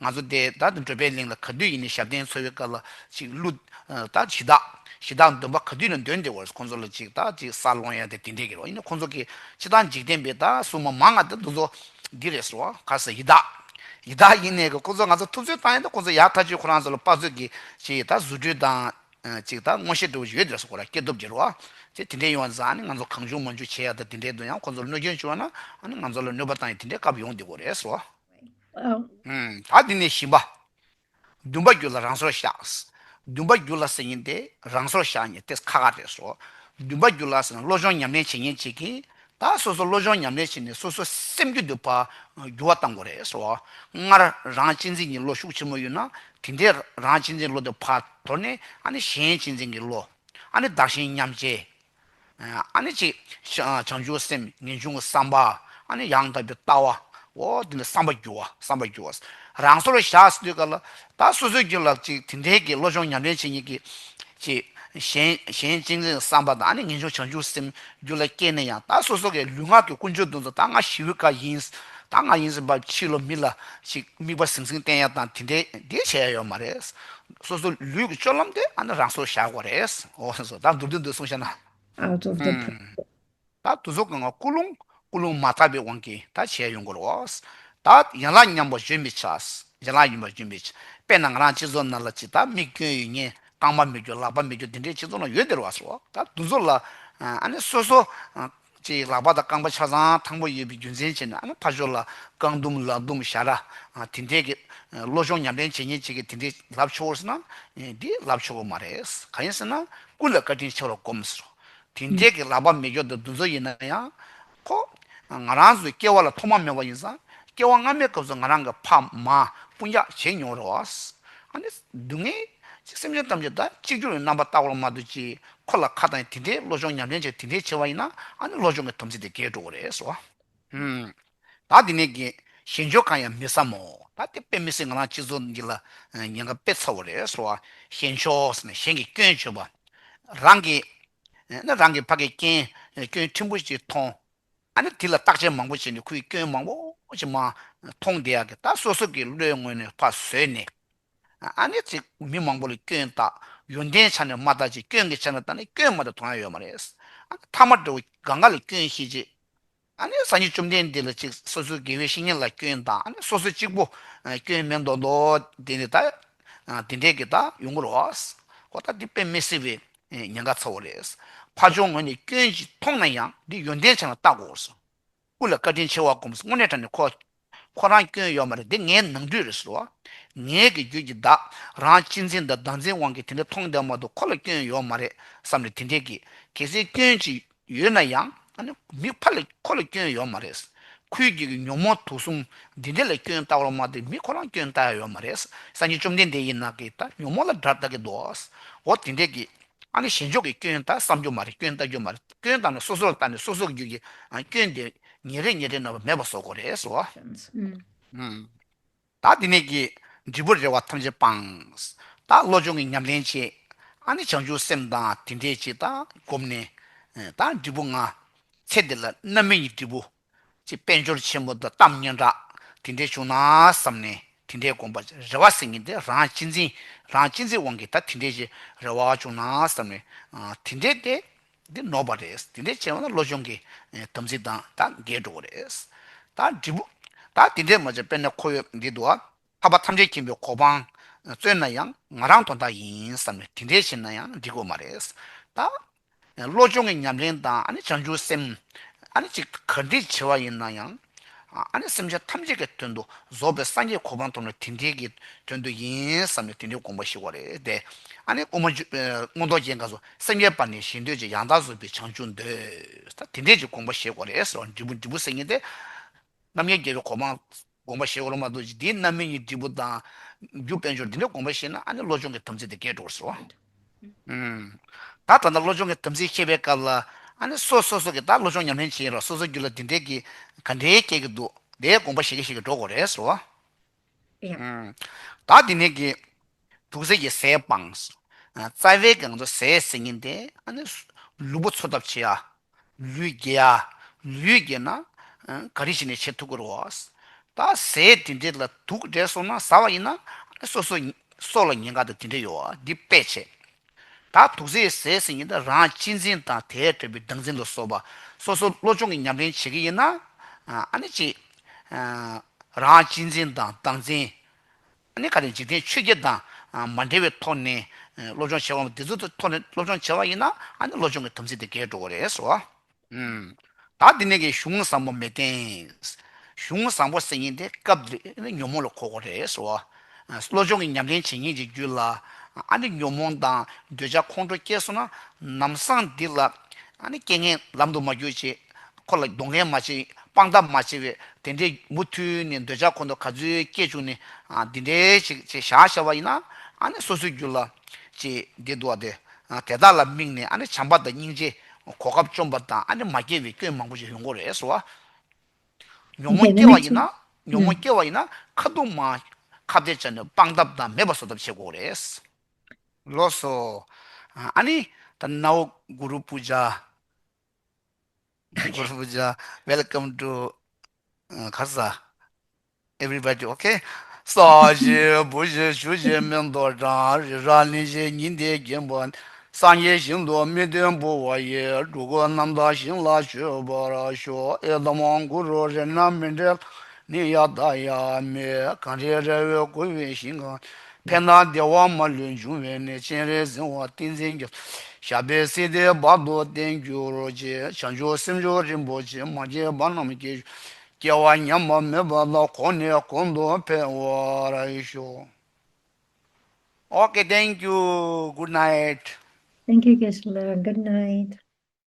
ང་ཚོ་དེ་ད་འགྲོ་བའི་གླིང་ལ་ག་དུས་ཡིན་ནའི་ཞབས་བརྟན་འཚོ་བའི་སྐབས་ལ་ཅིག་ཀླུ་ད་གཞི་བདག་གཞི་བདག་འདོན་པ་ག་དུས་ནས་འདོན་བསྡད་ཀྱི་རེད། ཁོང་ཚོ་ལ་ཅིག་ད་ཅིག་ས་སློང་ཡ་དེ་དེ་འདྲས་ཀྱི་རེད། ཡིན་ནའི་ཁོང་ཚོ་གི་སྤྱིར་བཏང་འཇིག་རྟེན་པའི་ད་སྲུང་མ་མང་ང་དེ་འདུ་ཚོ་འདི་རེད་སོ། ག་ས་ཡི་དྭགས། ཡི་དྭགས་ཡིན་ནའི་གི་ཁོ་ཚོ་ང་ཚོ་ཐུབ་ཚོད་བཏང་ཡིན་ད་ཁོ་ཚོ་ཡག་ཐག་ཆོད་ཁོ་རང་ཚོ་ལ་དཔའ་མཛོད་ཀྱི་ཅིག་ད་རྫུ་འཕྲུལ་དང་ཅིག་ད་མངོན་ཤེས་འདྲ་བོ་ཡོད་དེ་སོ། ཁོ་ར་སྐྱེ་སྟོབས་ཀྱི་རོ་ཅིག་དེ་འདྲས་ཡོང་བ་ཙང་ཨ་ནི་ང་ཚོ་གང་བྱུང་མང་བྱུང་བྱེད་ཡ་ད་དེ་འདྲས་འདུག་ཡང་ཁོ་ཚོ་ལ་གནོད་སྐྱོན་བྱུང་བ་ན་ཨ་ནི་ང་ཚོ་ལ་གནོད་པ་བཏང་ཡ་དེ་འདྲས་སྐབས་ཡོང་བསྡད་ཀྱི་རེད་སོ། ཨ། ད་འདི་ནས་བཞི་པ། འདུན་པ་རྒྱུད་ལ་རང་སོར་བཞག་འདུན་པ་རྒྱུད་ལ་ཟེར་མཁན་དེ་རང་སོར་བཞག་མཁན་དེ་ཁག་ཁག་རེད་སོ། འདུན་པ་རྒྱུད་ལ་ཟེར་ན་བློ་སྦྱོང་ཉམས་ལེན་བྱེད་མཁན་ཅིག་གིས་ད་སོ་སོ་བློ་སྦྱོང་ཉམས་ལེན་བྱས་ནས་སོ་སོ་སེམས་རྒྱུད་དུ་ཕར་འགྱུར་བ་གཏང་དགོས་རེད་སོ། སྔར་རང་གཅེས་འཛིན་གྱི་བློ་ཤུགས་ཆེན་པོ་ཡོད་ན་དེ་འདྲའི་རང་གཅེས་འཛིན་བློ་དེ་ཕར་དོར་ནས་ཨ་ནི་གཞན་གཅེས་འཛིན་གྱི་བློ། ཨ་ནི་བདག་གཞན་མཉམ་བརྗེ། ཨ་ནི་ཅིག་བྱང་ཆུབ་སེམས་ངེས་འབྱུང་གི་བསམ་པ། ཨ་ནི་ཡང་དག་པའི་ལྟ་བ། འོ་དེ་ནི་བསམ་པ་འགྱུར་བ་བསམ་པ་འགྱུར་བ། རང་སོར་བཞག་ཟེར་དུས་ག་ལ་ད་སོ་སོའི་རྒྱུད་ལ་ཅིག་དེ་འདྲའི་གི་བློ་སྦྱོང་ཉམས་ལེན་བྱེད་མཁན་གྱི་ཅིག་གཞན་གཞན་གཅེས་འཛིན་གྱི་བསམ་པ་དང་ཨ་ནི་ངེས་འབྱུང་བྱང་ཆུབ་སེམས་རྒྱུད་ལ་སྐྱེས་ན་ཡང་ད་སོ་སོ་གི་ལུས་ངག་གི་ཀུན་སྤྱོད་དེ་ཚོ་ད་ང་ཞི་བའི་བཀའ་ཡིན། ད་ང་ཡིན་ཟེར་བ་ཕྱི་ལོགས་མི་ལ་ཅིག་དམིགས་པ་ཟིང་ཟིང་བསྟན་ཡ་དང་དེ་འདྲའི་དེ་བྱེད་ཡ་ཡོད་མ་རེད། སོ་སོ་ལུས་ཀྱི་སྤྱོད་ལམ་དེ་ཨ་ནི་རང་སོར་བཞག་དགོས་རེད། འོ་སོ་སོ་ད་མདོར་བསྡུས་འདི་གསུངས་བཞག་ན། ཨ་ཙོ་ཙོ། ད་དུ་ཚོ་གང་ག་ཀུན་སློང་ཀུན་སློང་མ་དག་པའི་དབང་གིས་ད་བྱས་ཡོང་གི་རེད། ད་ཡན་ལག་མཉམ་པ་བརྗོད་མི་བྱ། ཡན་ལག་མཉམ་པ་བརྗོད་མི་བྱ། དཔེར་ན་ང་རང་སྤྱི་ཚོགས་ནང་ལ་ཅིག་ད་མི་སྐྱོན་ཡོད་མཁན་རྐང་པ་མི་སྐྱོན་ལག་པ་མི་སྐྱོན་དེ་འདྲའི་སྤྱི་ཚོགས་ནང་ཡོད་དེ་རེད་བ་སོ། ད་དུ་ཚོ་ལ་ཨ་ནི་སོ་སོ་ཅིག་ལག་པ་དང་རྐང་པ་ཆ་ཚང་ཐང་པོ་ཡོད་པའི་རྒྱུ་མཚན་བྱས་ནས་ཨ་ནི་ཕར་ཕྱོགས་ལ་རྐང་འདུམ་ལག་འདུམ་ཞ་ར་དེ་འདྲའི་གི་བློ་སྦྱོང་ཉམས་ལེན་བྱེད་མཁན་ཅིག་གིས་དེ་འདྲའི་ལབ་ཆོག་ཟེར་ན་འདི་ལབ་ཆོག་གི་མ་རེད། གང་ཡིན་ཟེར་ན་ཀུན་ལ་བཀའ་དྲིན་ཆེ་བར་སྒོམ་ཟེར། དེ་འདྲའི་གི་ལག་པ་མི་སྐྱོན་དང་དུ་ཚོ་ཡིན་ན་ཡང་ཁོ་ང་རང་ཚོའི་སྐྱེ་བ་ལ་ཐོག་མ་མེད་པ་ཡིན་ཙང་སྐྱེ་བ་སྔ་མའི་སྐབས་སུ་ང་རང་གི་ཕ་མ་སྤུན་ཀྱག་བྱེད་མྱོང་རེད་བ། ཨ་ནི་སྡུག་བསྔལ་ཅིག་སེམས་ཅན་ཐམས་ཅད་ད་གཅིག་གྱུར་གྱི་རྣམ་པ་ལྟ་བ་མ་གཏོགས་ཅིག་ཁོ་ལ་ཁ་དང་དེ་འདྲའི་བློ་སྦྱོང་ཉམས་ལེན་བྱས་དེ་འདྲའི་བྱས་པ་ཡིན་ན་ཨ་ནི་བློ་སྦྱོང་གི་དམ་ཚིག་དེ་འགལ་འགྲོ་གི་རེད་ཟེར་བ། ད་དེ་ནས་ཀྱི་ཞན་ཕྱོགས་གང་ཡང་མི་བསམ་མོ། ད་དེ་དཔེ་མི་སྲིད་ང་རང་སྤྱི་ཚོགས་འདི་ལ་ཉེན་ཁ་དཔེ་ཚ་བོ་རེད་ཟེར་བ། ཞན་ཕྱོགས་ཟེར་ན་གཞན་གྱི་སྐྱོན་བརྗོད་པ། རང་གི་ན་རང་གི་ཕ་གི་སྐྱོན་སྐྱོན་ཕྲན་བུ་ཅིག་མཐོང་། ཨ་ནི་དེ་ལ་བརྟག་དཔྱད་མང་པོ་བྱས་ནས་ཁོའི་སྐྱོན་མང་པོ་ཅིག་མ་མཐོང་བསྡད་ཡག་གི་ད་སོ་སོ་གི་བློའི་ངོས་ནས་ཕར་བཟོས་ནས། ཨ་ནི་ཅིག་མི་མང་པོ་ལ་སྐྱོན་བཏགས། ཡོན་ཏན་ཆ་ནས་མ་བལྟ་ཅིག་སྐྱོན་གྱི་ཆ་ནས་བལྟ་ནས་སྐྱོན་མ་གཏོགས་མཐོང་ཡ་ཡོད་མ་རེད། ཨ་ནི་ཐ་མ་འདྲ་བོ་གང་ག་ལ་སྐྱོན་ཤེས་ཅིག་ཨ་ནི་སངས་རྒྱས་བཅོམ་ལྡན་འདས་ལ་ཅིག་སོ་སོའི་དགེ་བའི་བཤེས་གཉེན་ལ་སྐྱོན་དང་ཨ་ནི་སོ་སོ་གཅིག་པོ་སྐྱོན་མེད་མདོག་མདོག་དེ་ནི་ད་དེ་འདྲས་ཀྱི་ད་ཡོང་གི་རེད་བ། ཁོ་ད་དེ་དཔེ་མི་སྲིད་པའི་ཉེན་ཁ་ཚ་བོ་རེད། ཕར་ཕྱོགས་ངོས་ནས་སྐྱོན་ཅིག་མཐོང་ན་ཡང་འདི་ཡོན་ཏན་ཆ་ནས་བལྟ་དགོས་སོ། ཀུན་ལ་བཀའ་དྲིན་ཆེ་བ་སྒོམ་སོ། དངོས་གནས་དྲང་གནས་ཁོ་ཁོ་རང་སྐྱོན་ཡོད་མ་རེད། འདི་ངའི་ནང་དུས་རེད་ཟེར་བ། ངའི་གི་རྒྱུད་ཀྱི་བདག་རང་གཅེས་འཛིན་དང་བདག་འཛིན་དབང་གིས་དེ་འདྲ་མཐོང་བསྡད་མ་གཏོགས་ཁོ་ལ་སྐྱོན་ཡོད་མ་རེད་བསམ་ནས་དེ་འདྲས་ཀྱི་གལ་སྲིད་སྐྱོན་ཅིག་ཡོད་ན་ཡང་ཨ་ནི་མི་ཕ་ལ་ཁོ་ལ་སྐྱོན་ཡོད་མ་རེད། ཁོའི་རྒྱུད་ཀྱི་ཉོན་མོངས་དུག་གསུམ་འདི་འདྲས་ལ་སྐྱོན་བལྟ་བར་མ་གཏོགས་མི་ཁོ་རང་སྐྱོན་བལྟ་ཡ་ཡོད་མ་རེད། སངས་རྒྱས་བཅོམ་ལྡན་འདས་ཡིན་ན་གི་ད་ཉོན་མོངས་ལ་དགྲར་ལྟ་གི་འདུག་འོ་དེ་འདྲས་ཀྱི་ཨ་ནི་ཞན་ཕྱོགས་ཀྱི་སྐྱོན་ད་བསམ་རྒྱུ་མ་རེད། སྐྱོན་ལྟ་རྒྱུ་མ་རེད། སྐྱོན་བཏང་ནས་སོ་སོ་ལ་བལྟ་ནས་སོ་སོ་གི་རྒྱུད་ཀྱི་ཨ་སྐྱོན་དེ་ཉིན་རེ་ཉིན་རེ་རྣམ་པ་མེད་པ་བཟོ་དགོས་རེད་ཟེར་བ། ཨུམ། ད་དེ་ནས་ཀྱི་འབྲས་བུ་རེ་བ་ཐམས་ཅད་སྤངས། ད་བློ་སྦྱོང་གི་ཉམས་ལེན་བྱེད། ཨ་ནི་བྱང་ཆུབ་སེམས་དང་དེ་འདྲས་ཅིག་ད་བསྒོམས་ནས་ད་འབྲས་བུ་ལྔ། ཚེ་འདི་ལ་རྣམ་སྨིན་གྱི་འབྲས་བུ། ཅིག་དཔལ་འབྱོར་ཆེན་པོ་དང་གཏམ་སྙན་གྲགས་དེ་འདྲས་བྱུང་ན་བསམ་ནས་དེ་འདྲས་དགོངས་པ་རེ་བ་ཟེར་མཁན་དེ་རང་གཅེས་འཛིན་རང་གཅེས་འཛིན་དབང་གིས་ད་དེ་འདྲས་ཅིག་རེ་བ་བྱུང་ན་བསམ་ནས་དེ་འདྲས་དེ་འདི་ནོར་བ་རེད། དེ་འདྲས་བྱས་པ་ན་བློ་སྦྱོང་གི་དམ་ཚིག་དང་ད་འགལ་འགྲོ་གི་རེད། ད་འབྲས་བུ་ད་དེ་འདྲས་མ་བྱས་དཔེར་ན་ཁོ་ཡོད་འདི་འདུག་ཨ། ཐར་པ་ཐམས་ཅད་མཁྱེན་པའི་གོ་འཕང་བཙལ་ན་ཡང་ང་རང་དོན་དག་ཡིན་བསམ་ནས་དེ་འདྲས་བྱས་ན་ཡང་འགྲིག་གི་མ་རེད། ད། བློ་སྦྱོང་གི་ཉམས་ལེན་དང་ཨ་ནི་བྱང་ཆུབ་སེམས། ཨ་ནི་ཅིག་ག་འདྲས་བྱེད་པ་ཡིན་ན་ཡང་། ཨ་ནི་སེམས་ཅན་ཐམས་ཅད་ཀྱི་དོན་དུ་རྫོགས་པའི་སངས་རྒྱས་གོ་འཕང་ཐོབ་ནས་དེ་འདྲས་ཀྱི་དོན་དུ་ཡིན་བསམ་ནས་དེ་འདྲའི་དགོངས་པ་བཞེས་པ་རེད་དེ། ཨ་ནི་དབུ་མ་འཇུག་མངོན་རྟོགས་རྒྱན་སྐབས་སུ་སེམས་ཅན་པ་ནི་གཞན་འདོད་ཀྱི་ཡང་དག་རྫོགས་པའི་བྱང་ཆུབ་འདོད། ད་དེ་འདྲས་ཀྱི་དགོངས་པ་བཞེས་དགོས་རེད་ཟེར་བ། འབྲས་བུ་འབྲས་བུ་ཟེར་མཁན་དེ། རྣམ་མཁྱེན་རྒྱལ་བའི་གོ་འཕང་དགོངས་པ་བཞེས་དགོས་རེད་མ་གཏོགས་ཀྱི་དེའི་རྣམ་སྨིན་གྱི་འབྲས་བུ་དང་། རྒྱུ་དཔལ་འབྱོར་འདི་འདྲའི་དགོངས་པ་བཞེས་ན་ཨ་ནི་བློ་སྦྱོང་གི་དམ་ཚིག་དེ་འགལ་འགྲོ་བར་སོ། ཨུམ། ད་ད་ལྟ་བློ་སྦྱོང་གི་དམ་ཚིག་བཤད་པའི་སྐབས་ལ་ཨ་ནི་སོ་སོ་སོ་གི་ད་བློ་སྦྱོང་ཉམས་ལེན་བྱེད་ཡིན་རོགས་སོ་སོ་རྒྱུད་ལ་འདི་འདྲའི་གི་ག་འདྲའི་སྐྱེ་གི་འདུག་དེའི་དགོངས་པ་བཞེས་ཀྱི་བཞེས་ཀྱི་འགྲོ་དགོས་རེད་ཟེར་བ། ཡ། ཨུམ། ད་དེ་ནས་ཀྱི་དུག་རྫས་ཀྱི་ཟས་སྤངས། ཨ། རྩ་བའི་གི་ང་ཚོ་ཟས་ཟེར་མཁན་དེ་ཨ་ནི་ལུས་པོ་འཚོ་ཐབས་བྱེད་ཡ། ལུས་རྒྱས་ཡ། ལུས་རྒྱས་ན་ཨ་ག་རེ་བྱས་ནས་བྱེད་ཐུབ་ཀྱི་རེད་བ། ད་ཟས་དེ་འདྲས་ལ་དུག་འདྲ་སོང་ན་ཟ་བ་ཡིན་ན་ཨ་ནི་སོ་སོ་སྲོག་ལ་ཉེན་ཁ་དང་དེ་འདྲས་ཡོད་བ། འདི་དཔེ་བྱས། ད་དུག་རྫས་ཟས་ཟེར་མཁན་དེ་རང་གཅེས་འཛིན་དང་དེའི་འབྲེལ་བའི་བདག་འཛིན་ལ་སོགས་པ་སོ་སོ་སློབ་སྦྱོང་གི་ཉམས་ལེན་བྱེད་ཀྱི་ཡིན་ན། ཨ་ནི་ཅིག་ཨ་རང་གཅེས་འཛིན་དང་བདག་འཛིན། ཨ་ནི་ག་རེ་འཇིག་རྟེན་ཆོས་བརྒྱད་དང་མ་འབྲེལ་བའི་ཐོག་ནས་སློབ་སྦྱོང་བྱེད་པ་དེ་ཚོའི་ཐོག་ནས་སློབ་སྦྱོང་བྱེད་པ་ཡིན་ན་ཨ་ནི་སློབ་སྦྱོང་གི་དམ་ཚིག་དེ་འགལ་འགྲོ་གི་རེད་ཟེར་བ། ཨུམ། ད་འདི་ནས་ཀྱི་གཞུང་བཟང་པོ་མི་བསྟེན། གཞུང་བཟང་པོ་ཟེར་མཁན་དེ་སྐབས་རེ་ཉོན་མོངས་ལ་གོ་དགོས་རེད་ཟེར་བ། སློབ་སྦྱོང་གི་ཉམས་ལེན་བྱེད་མཁན་གྱི་རྒྱུད་ལ་ཨ་ནི་ཉོན་མོངས་དང་འདོད་ཆགས་ཁོང་ཁྲོ་སྐྱེས་སོང་ན་ལམ་སང་འདི་ལ་ཨ་ནི་རྐྱེན་ངན་ལམ་དུ་མ་གྱུར་ཅིག་ཁོ་ལ་གདོང་ལེན་མ་བྱེད། དཔང་རྟགས་མ་བྱེད་པའི་དེ་འདྲའི་མུ་མཐུད་ནས་འདོད་ཆགས་ཁོ་ན་ག་ཚོད་སྐྱེ་བཅུག་ནས་ཨ་འདི་འདྲའི་ཅིག་ཅིག་བཞག་བཞག་པ་ཡིན་ན་ཨ་ནི་སོ་སོའི་རྒྱུད་ལ་ཅིག་འདི་འདུག་བ། དེ་ཨ་དེ་དག་ལ་དམིགས་ནས་ཨ་ནི་བྱམས་པ་དང་སྙིང་རྗེ་གོ་སྐབས་བཅོམ་པ་དང་ཨ་ནི་མ་སྐྱེ་བའི་སྐྱོན་མང་པོ་ཞིག་ཡོང་གི་རེད་ཟེར་བ། ཉོན་མོངས་སྐྱེ་བ་ཡིན་ན་ཉོན་མོངས་སྐྱེ་བ་ཡིན་ན་ཁ་ཐུག་མ་ཁ་གཏད་བཅག་ནས་དཔང་རྟགས་དང་མེད་པ་བཟོ་ཐབས་བྱེད་དགོས་རེད། ལགས་སོ། ཨ་ནི་ད་ནའོ་གུ་རུ་པུ་ཇ། གུ་རུ་པུ་ཇ། Welcome to ག་ས། Everybody, okay? ས་གཞི་བུ་གཞི་ཆུ་གཞི་མེ་ཏོག་བཀྲ། རི་རབ་གླིང་བཞི་ཉི་ཟླས་བརྒྱན་པ། སངས་རྒྱས་ཞིང་དུ་མི་མཐུན་བུ་བ་ཡི། འགྲོ་ཀུན་རྣམ་དག་ཞིང་ལ་སྤྱོད་པར་ཤོག་ཨེ་ཏམ་གུ་རུ་རཏྣ་མཎྜལ་ནི་ཡ་ད་ཡ་མི། གངས་རི་ར་བས་བསྐོར་བའི་ཞིང་ཁམས། ཕན་དང་བདེ་བ་མ་ལུས་འབྱུང་བའི་གནས། སྤྱན་རས་གཟིགས་དབང་ཏིང་འཛིན་རྒྱ། ཞབས་པད་སྲིད་མཐའི་བར་དུ་བརྟན་གྱུར་ཅིག་བྱང་ཆུབ་སེམས་མཆོག་རིན་པོ་ཆེ། མ་སྐྱེས་པ་རྣམས་སྐྱེ། སྐྱེ་བ་ཉམས་པ་མེད་པ་དང་གོང་ནས་གོང་དུ་འཕེལ་བར་ཤོག Okay, thank you. Good night. Thank you, Geshe-la. Good night.